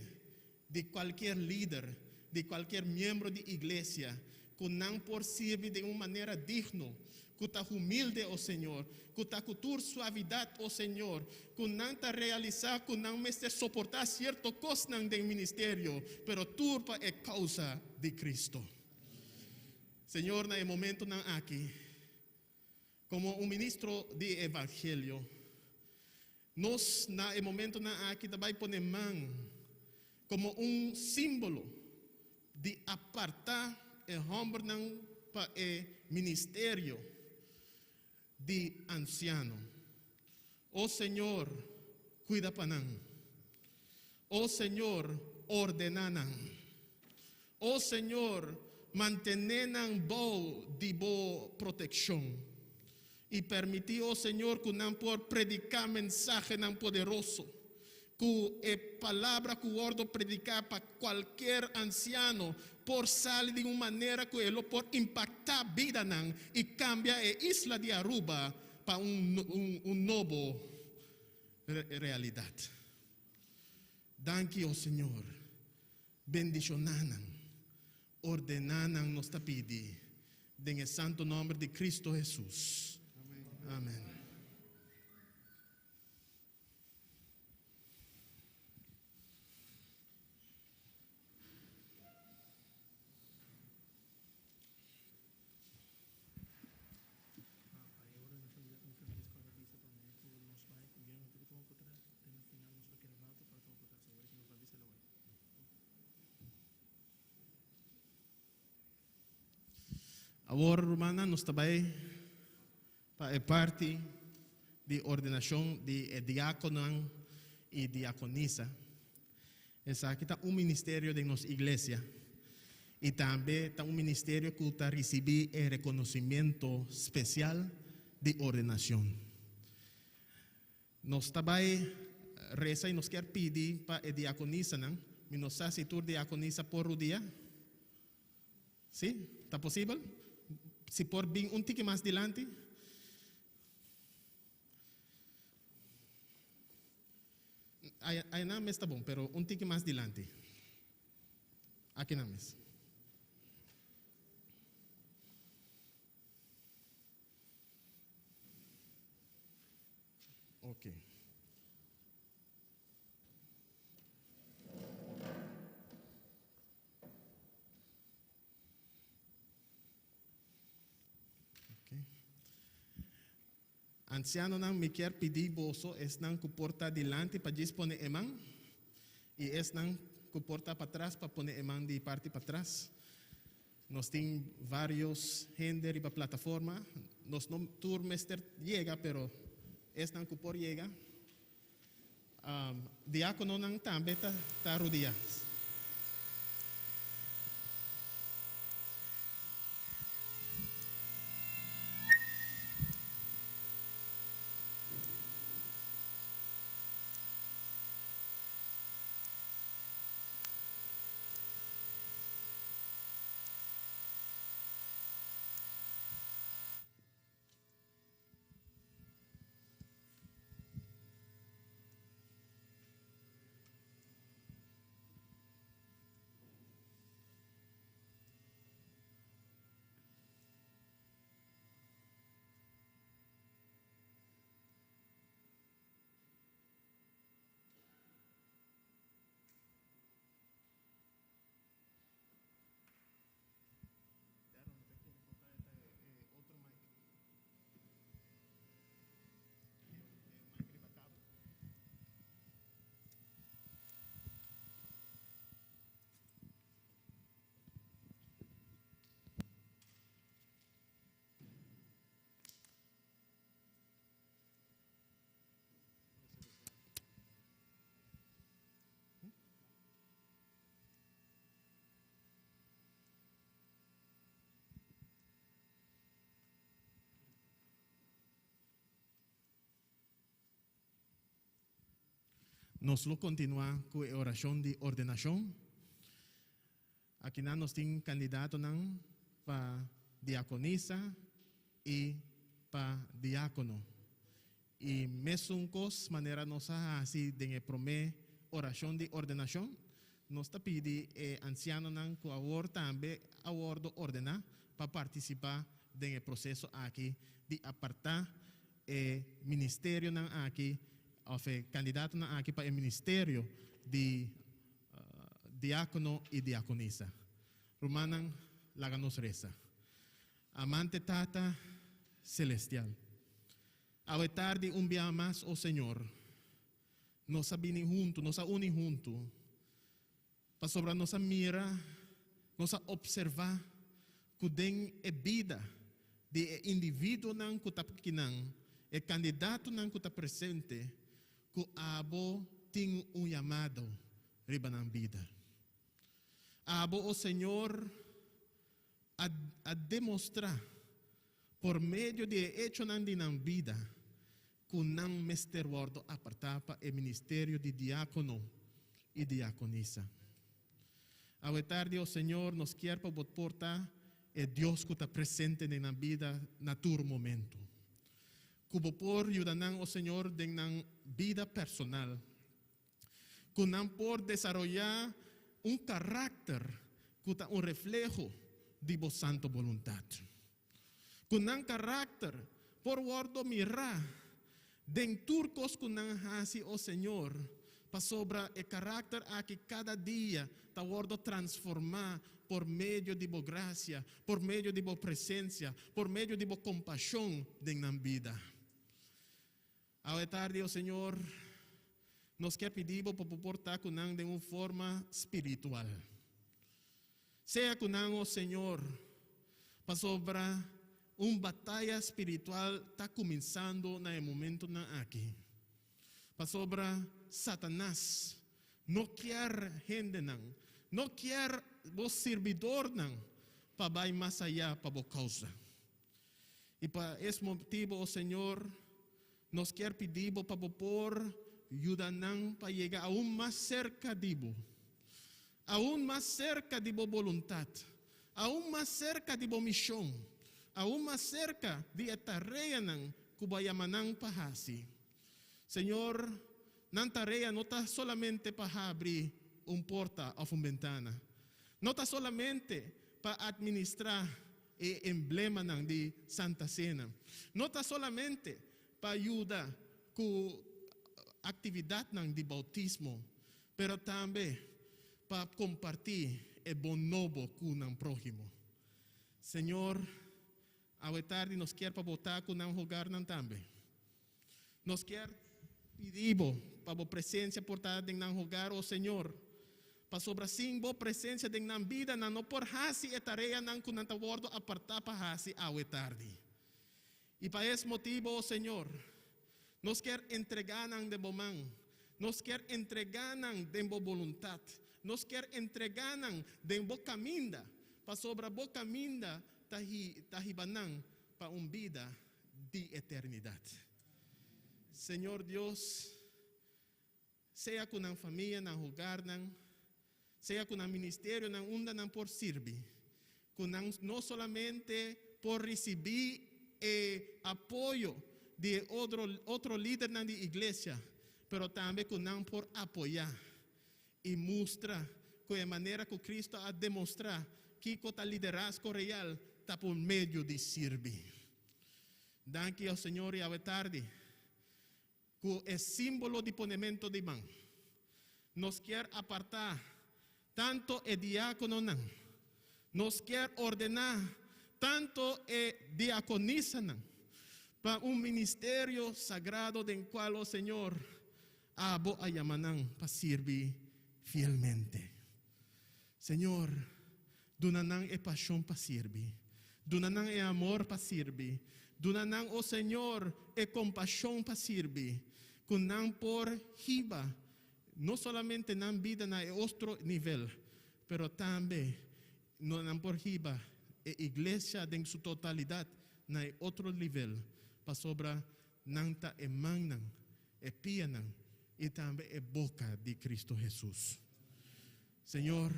di cualkier lider, di cualkier miembro di iglesia, cu nan por sirbi den un manera digno, cu ta humilde, o Señor, cu ta cu tur suavidad, o Señor, cu nan ta realisa cu nan mester soporta cierto cosnan den ministerio, pero tur pa e causa di Cristo. Señor, na e momentonan aki, Komo un ministro di e evangelio, nos na e momentonan aki ta bai pone man komo un símbolo di apartá e hòmbernan pa e ministerio di ansiano. O Señor, kuida pa nan. O Señor, ordená nan. O Señor, mantené nan bou di bo protekshon. I permití, o Señor, ku nan por prediká mensahenan poderoso, ku e palabra ku wòrdu prediká pa kualkier ansiano por sali di un manera ku e lo por impaktá bidanan i kambia e isla di Aruba pa un un nobo realidat. Danki, o Señor. Bendishoná nan. Ordená nan nos ta pidi den e santo nòmber di Cristo Hesus. Amen. Awor, rumannan, nos ta bai pa e parti di ordenashon di e diakononan i diakonisa. Esaki ta un ministerio den nos iglesia i tambe ta un ministerio ku ta risibí e rekonosimento spesial di ordenashon. Nos ta bai resa i nos kier pidi pa e diakonisanan. Mi no sa si tur diakonisa por rudia. Si? Ta posibel? Si por bin un tiki mas dilanti? Ayanan mes ta bon, pero un tiki mas dilanti. Akinan mes. Ok. Ansianonan, mi kier pidi boso esnan ku por ta dilanti pa djis pone e man, i esnan ku por ta patras pa pone e man di parti patras. Nos tin varios hende riba plataforma. Nos no tur mester yega, pero esnan ku por yega. Diákononan tambe ta ta rudia. Nos lo kontinuá ku e orashon di ordenashon. Akinan nos tin kandidatonan pa diakonisa i pa diákono. I mesun kos manera nos a hasi den e promé orashon di ordenashon, nos ta pidi e ansianonan ku awor tambe a wòrdu ordená pa partisipá den e proseso aki di apartá e ministerionan aki òf e kandidatonan aki pa e ministerio di diákono i diakonisa. Rumannan, laga nos resa. Amante Tata Selestial, awe tardi un biaha mas, o Señor, nos a bini huntu, nos a uni huntu, pasobra nos a mira, nos a opservá ku den e bida di e individuonan ku ta kinan, e kandidatonan ku ta presente, ku abo tin un yamado riba nan bida. Abo, o Señor, a a demostrá por medio di e echonan di nan bida ku nan mester wòrdu apartá pa e ministerio di diákono i diakonisa. Awe tardi, o Señor, nos kier pa Bo por ta e Dios ku ta presente den nan bida na tur momento. Ku Bo por yuda nan, o Señor, den nan bida personal. Ku nan por desaroyá un karakter ku ta un refleho di Bo santu boluntat. Ku nan karakter por wòrdu mirá den tur kos ku nan hasi, o Señor, pasobra e karakter aki kada dia ta wòrdu transformá por medio di Bo grasia, por medio di Bo presensia, por medio di Bo kompashon den nan bida. Awe tardi, o Señor, nos kier pidi Bo pa Bo por ta ku nan den un forma spiritual. Sea ku nan, o Señor, pasobra un bataya spiritual ta kuminsando na e momentonan aki. Pasobra Satanas no kier hendenan, no kier Bo sirbidornan pa bai mas ayá pa Bo kousa. I pa es motibu, o Señor, nos kier pidi Bo pa Bo por yuda nan pa yega aun mas serka di Bo, aun mas serka di Bo boluntat, aun mas serka di Bo mishon, aun mas serka di e tareanan ku Bo a yama nan pa hasi. Señor, nan tarea no ta solamente pa habri un porta òf un bentana, no ta solamente pa atministrá E emblemanan di Santa Sena no ta solamente pa yuda ku aktividatnan di boutismo, pero tambe pa kompartí e bon nobo ku nan próhimo. Señor, awe tardi nos kier pa Bo ta ku nan hogarnan tambe. Nos kier pidi Bo pa Bo presencia por ta den nan hogar, o Señor, pasobra sin Bo presencia den nan bida nan no por haci e tareanan cu nan ta wordo aparta pa haci awe tardi. Y pa es motibo, o Señor, nos kier entrega nan den Bo man, nos kier entrega nan den Bo boluntad, nos kier entrega nan den Bo caminda, pasobra Bo caminda ta ta hiba nan pa un bida di eternidat. Señor Dios, sea ku nan famia, nan hogarnan, sea ku nan ministerionan unda nan por sirbi, ku nan no solamente por risibí e apoyo di e otro otro lidernan di iglesia, pero tambe ku nan por apoyá i mustra ku e manera ku Cristo a demostrá kiko ta liderazgo real ta por medio di sirbi. Danki o Señor i awe tardi ku e símbolo di ponemento di man nos kier apartá tanto e diákononan, nos kier ordená tanto e diakonisanan pa un ministerio sagrado den kual o Señor Abo a yama nan pa sirbi fielmente. Señor, duna nan e pasion pa sirbi. Duna nan e amor pa sirbi. Duna nan, o Señor, e compasion pa sirbi, cu nan por hiba no solamente nan bida na e otro nivel, pero tambe nan por hiba e iglesia den su totalidad na e otro nivel, pasobra nan ta e mannan, e pianan. i tambe e boka di Kristu Hesus. Señor,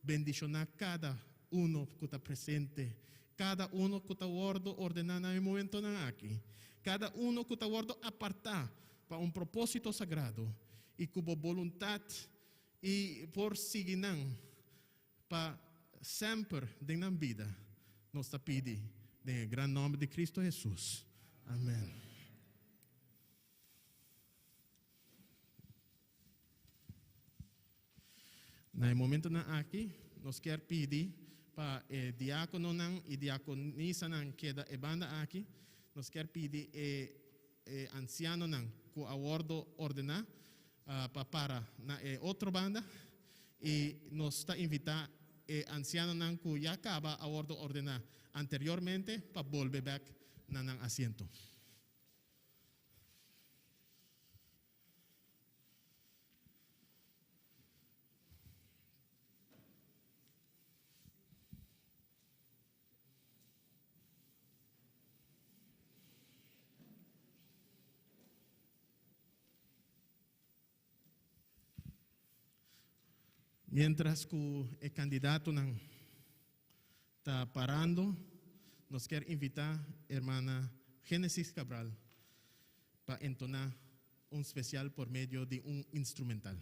bendishoná kada uno ku ta presente, kada uno ku ta wòrdu ordená na e momentonan aki, kada uno ku ta wòrdu apartá pa un propósito sagrado i ku bo boluntat i por sigui nan pa semper den nan bida. Nos ta pidi den e gran nòmber di Kristu Hesus. Amèn. Na e momentonan aki, nos kier pidi pa e diákononan i diakonisanan keda e banda aki. Nos kier pidi e e ansianonan ku a wòrdu ordená pa para na e otro banda i nos ta invitá e ansianonan ku ya kaba a wòrdu ordená anteriormente pa bolbe bèk na nan asiento. Mientras ku e kandidatonan ta parando, nos kier invitá hermana Genesis Cabral pa entoná un spesial por medio di un instrumental.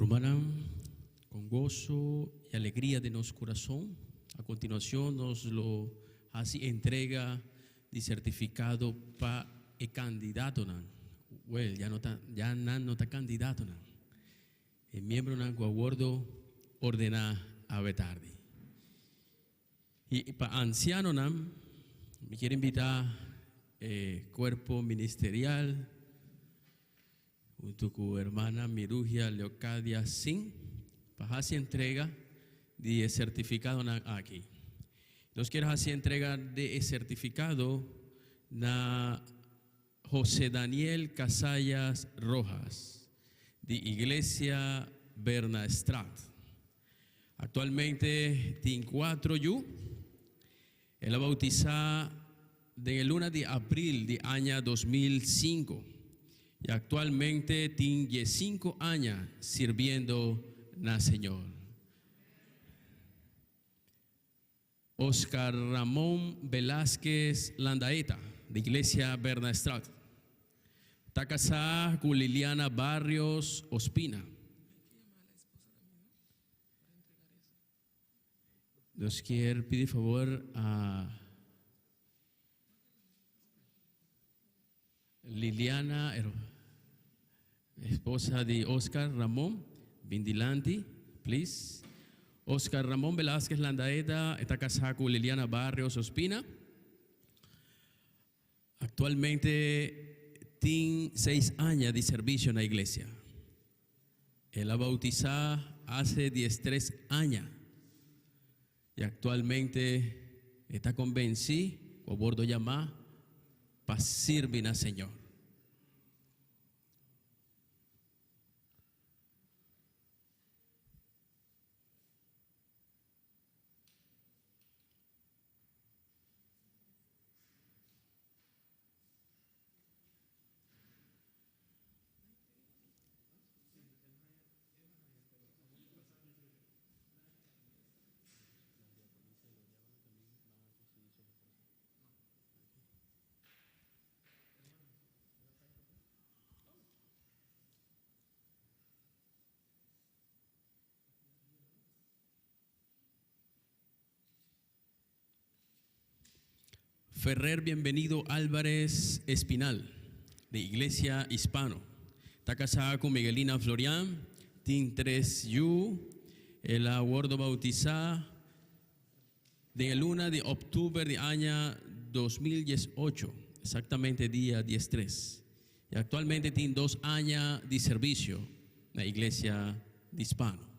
Rumannan, con gozo y alegria den nos curazon, a continuacion nos lo haci entrega di certificado pa e candidatonan. Well, ya no ta, ya nan no ta candidatonan. E miembronan cu a wordo ordena awe tardi. Y pa ancianonan, mi kier invita e cuerpo ministerial hunto cu hermana Mirugia Leocadia Singh pa haci entrega di e certificadonan aki. Nos kier haci entrega di e certificado na José Daniel Casallas Rojas di Iglesia Bernastraat. Actualmente tin cuatro yu. El a bautisa den e luna di april di aña 2005. I aktualmente tin diesinku aña sirbiendo na Señor. Oscar Ramon Velasquez Landaeta, di Iglesia Bernastraat. Ta kasá ku Liliana Barrios Ospina. Nos kier pidi favor a Liliana, esposa di Oscar Ramon, bin dilanti, please. Oscar Ramon Velasquez Landaeta ta casá cu Liliana Barrios Ospina. Actualmente tin seis aña di servicio na iglesia. El a bautisa hace diestres aña y actualmente e ta convenci cu a wordo yama pa sirbi na Señor. Ferrer Bienvenido Álvarez Espinal, de Iglesia Hispano. Ta kasá ku Miguelina Florian, tin tres yu. El a wordo bautisá den e luna di òktober di aña 2018, eksaktamente dia diestres. I aktualmente tin dos aña di servisio na Iglesia di Hispano.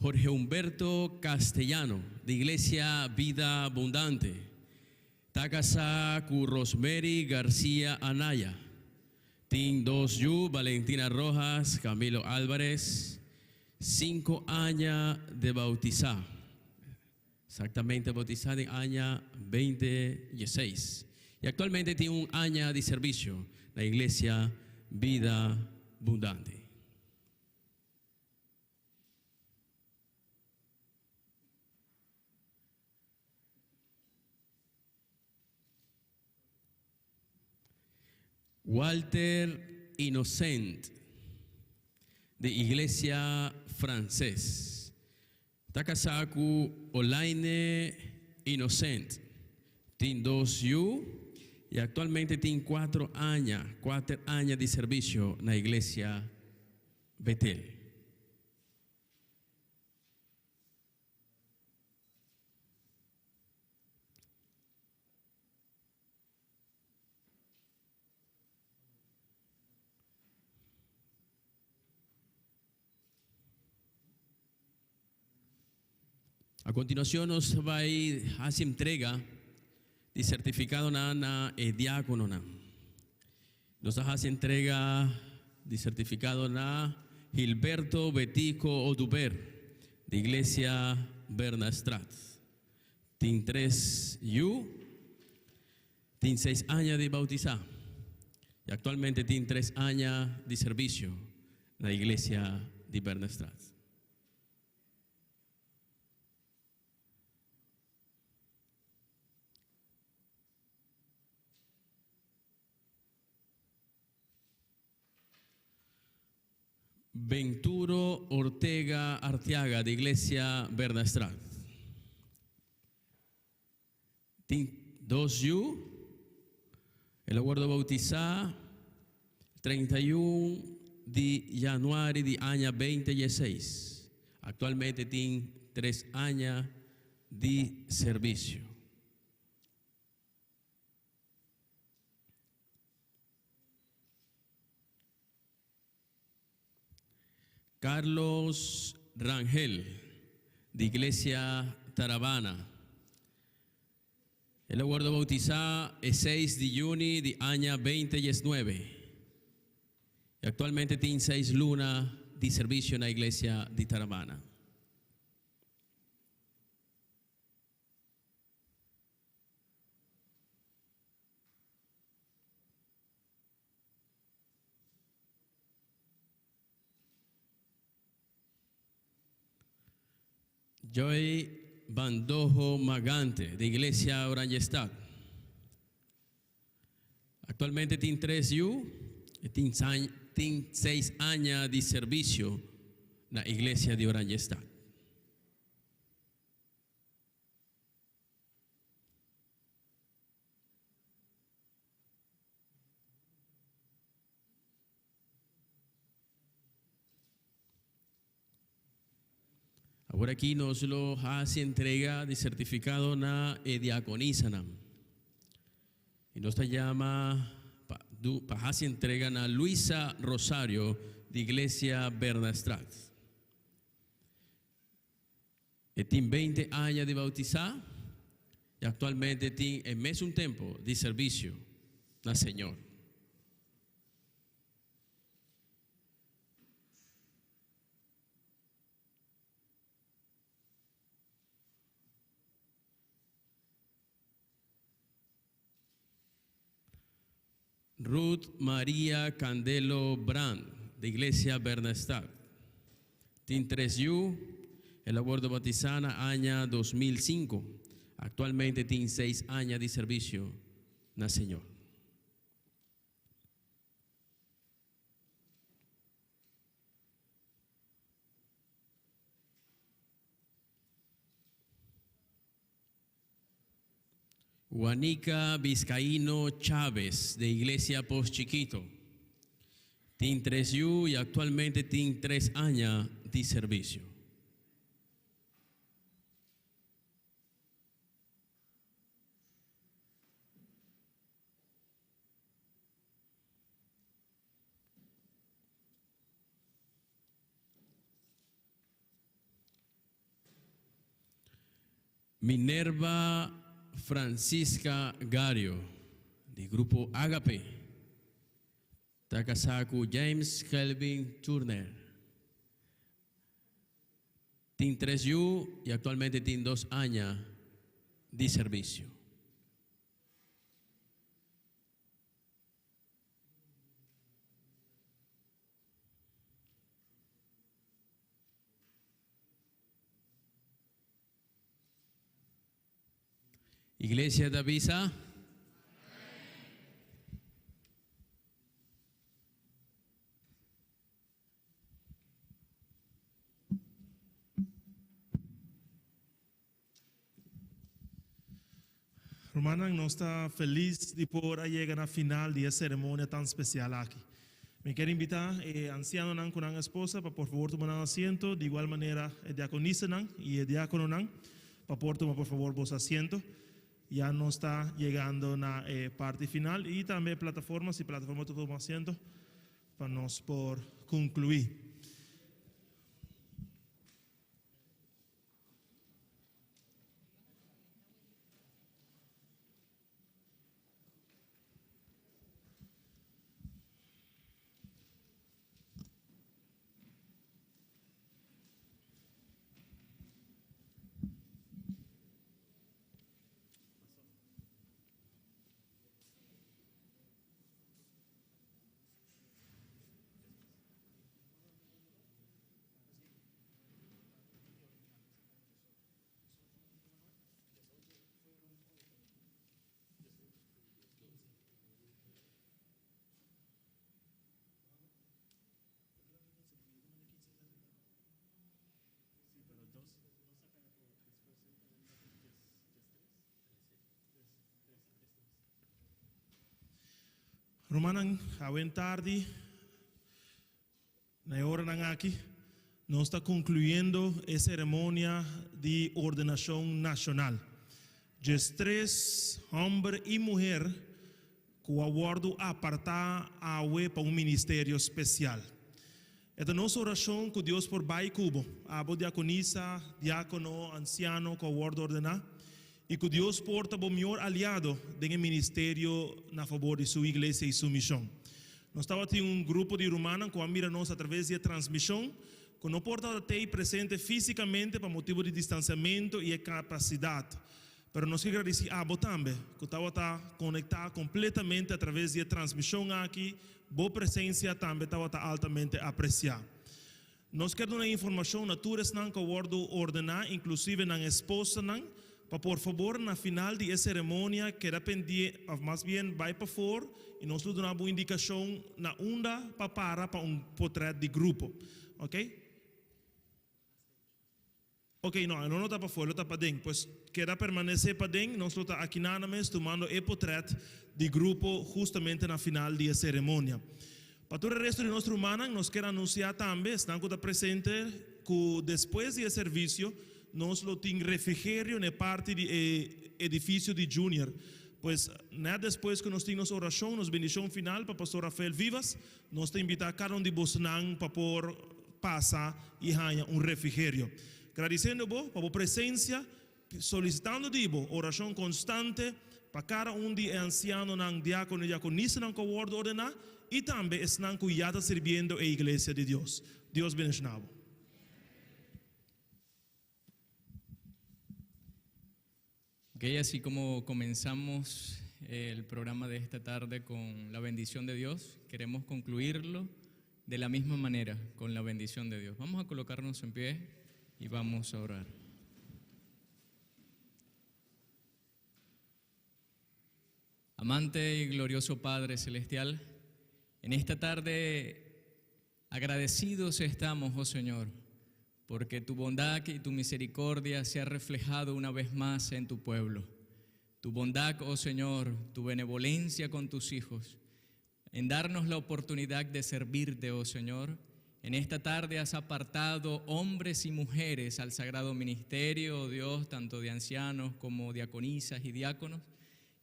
Jorge Humberto Castellano, di Iglesia Vida Abundante, ta kasá ku Rosmery Garcia Anaya. Tin dos yu, Valentina Rojas, Camilo Alvarez, sinku aña de bautisá. Exactamente bautisá den aña 2016. I aktualmente tin un aña di servisio na Iglesia Vida Bundante. Walter Innocent di Iglesia Frances ta kasá ku Olaine Innocent, tin dos yu i aktualmente tin kuatro aña, kuater aña di servisio na Iglesia Betel. A continuacion nos bai haci entrega di certificadonan na e diacononan. Nos ta haci entrega di certificado na Gilberto Betico Oduber di Iglesia Bernastraat. Tin tres yu, tin seis aña di bautisá i aktualmente tin tres aña di servisio na Iglesia di Bernastraat. Venturo Ortega Arteaga di Iglesia Bernastraat. Tin dos yu. El a wordo bautisá 31 di januari di aña 2016. Aktualmente tin tres aña di servisio. Carlos Rangel, di Iglesia Tarabana. El a wordo bautisá e seis di juni di aña 2019. I aktualmente tin seis luna di servisio na Iglesia di Tarabana. Joy Bandojo Magante, di Iglesia Oranjestad. Aktualmente tin tres yu i tin tin seis aña di servisio na Iglesia di Oranjestad. Awor aki nos lo hasi entrega di sertifikado na e diakonisanan. I nos ta yama pa du pa hasi entrega na Luisa Rosario di Iglesia Bernastraat. E tin beinti aña di bautisá i aktualmente tin e mesun tempu di servisio na Señor. Ruth Maria Candelo Brand, di Iglesia Bernestad. Tin tres yu, el a wordo batisá na aña 2005. Aktualmente tin seis aña di servisio na Señor. Juanica Vizcaíno Chávez, di Iglesia Pos Chiquito. Tin tres yu i aktualmente tin tres aña di servisio. Minerva Francisca Gario, di Grupo Agape, ta kasá ku James Kelvin Turner. Tin tres yu i aktualmente tin dos aña di servisio. Iglesia ta bisa? Rumannan, nos ta felis di por a yega na final di e seremonia tan spesial aki. Mi kier invitá e ansianonan ku nan esposa pa por fabor tuma nan asiento, di igual manera e diakonisanan i e diakononan pa por tuma por fabor boso asiento. Ya nos ta yegando na e parti final i tambe e plataforma, si plataforma ta tuma asiento pa nos por konkluí. Rumannan, awen tardi, Na e oranan aki, nos ta concluyendo e ceremonia di ordenacion nacional. Diestres homber y muher cu a wordo aparta awe pa un ministerio special. E ta nos oracion cu Dios por bay cu bo, abo diaconisa, diacono, anciano cu a wordo ordena, y cu Dios por ta bo mihor aliado den e ministerio na fabor di Su Iglesia y Su mision. Nos tabatin un grupo di rumannan ku a mira nos atraves di e transmishon, ku no por tabata tei presente físikamente pa motibu di distansiamentu i e kapasidat. Pero nos ke gradisí abo tambe ku tabata konektá kompletamente atraves di e transmishon aki, bo presensia tambe tabata altamente apresiá. Nos ke duna informashon na tur esnan ku a wòrdu ordená, inklusive nan esposanan, pa por fabor na final di e seremonia keda pendie, òf mas bien bai pafor i nos lo duna bo indikashon na unda pa para pa un potrèt di grupo. Ok? Ok, no, e no lo ta pafó, e lo ta paden. Pues keda permanesé paden, nos lo ta aki nada mes tumando e potret di grupo hustamente na final di e seremonia. Pa tur e resto di nos rumannan, nos kier anunsiá tambe, esnan ku ta presente, ku despues di e servisio nos lo tin refrigerio na e parti di e edifisio di Junior. Pues nèt despues ku nos tin nos orashon, nos bendishon final pa Pastor Rafael Vivas, Nos ta invitá kada un di bosnan pa por pasa i haña un refrigerio. Gradisiendo bo pa bo presensia, solisitando di bo orashon konstante pa kada un di e ansianonan, diákono i diakonisanan ku a wòrdu ordená i tambe esnan ku ya ta sirbiendo e iglesia di Dios. Dios bendishoná bo. Ok, así como comenzamos el programa de esta tarde con la bendición de Dios, queremos concluirlo de la misma manera, con la bendición de Dios. Vamos a colocarnos en pie y vamos a orar. Amante y glorioso Padre Celestial, en esta tarde agradecidos estamos, oh Señor, porque tu bondad y tu misericordia se ha reflejado una vez más en tu pueblo. Tu bondad, oh Señor, tu benevolencia con tus hijos, en darnos la oportunidad de servirte, oh Señor. En esta tarde has apartado hombres y mujeres al sagrado ministerio, oh Dios, tanto de ancianos como diaconisas y diáconos.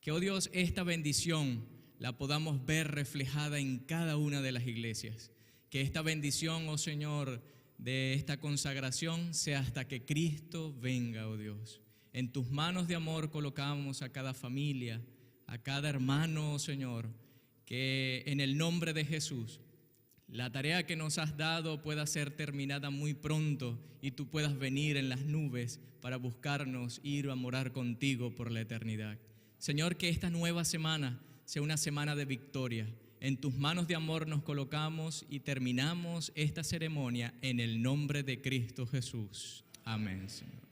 Que, oh Dios, esta bendición la podamos ver reflejada en cada una de las iglesias. Que esta bendición, oh Señor, de esta consagración sea hasta que Cristo venga, oh Dios. En tus manos de amor colocamos a cada familia, a cada hermano, oh Señor, que en el nombre de Jesús la tarea que nos has dado pueda ser terminada muy pronto y tú puedas venir en las nubes para buscarnos, ir a morar contigo por la eternidad. Señor, que esta nueva semana sea una semana de victoria. En tus manos de amor nos colocamos y terminamos esta ceremonia en el nombre de Cristo Jesús. Amén, Señor.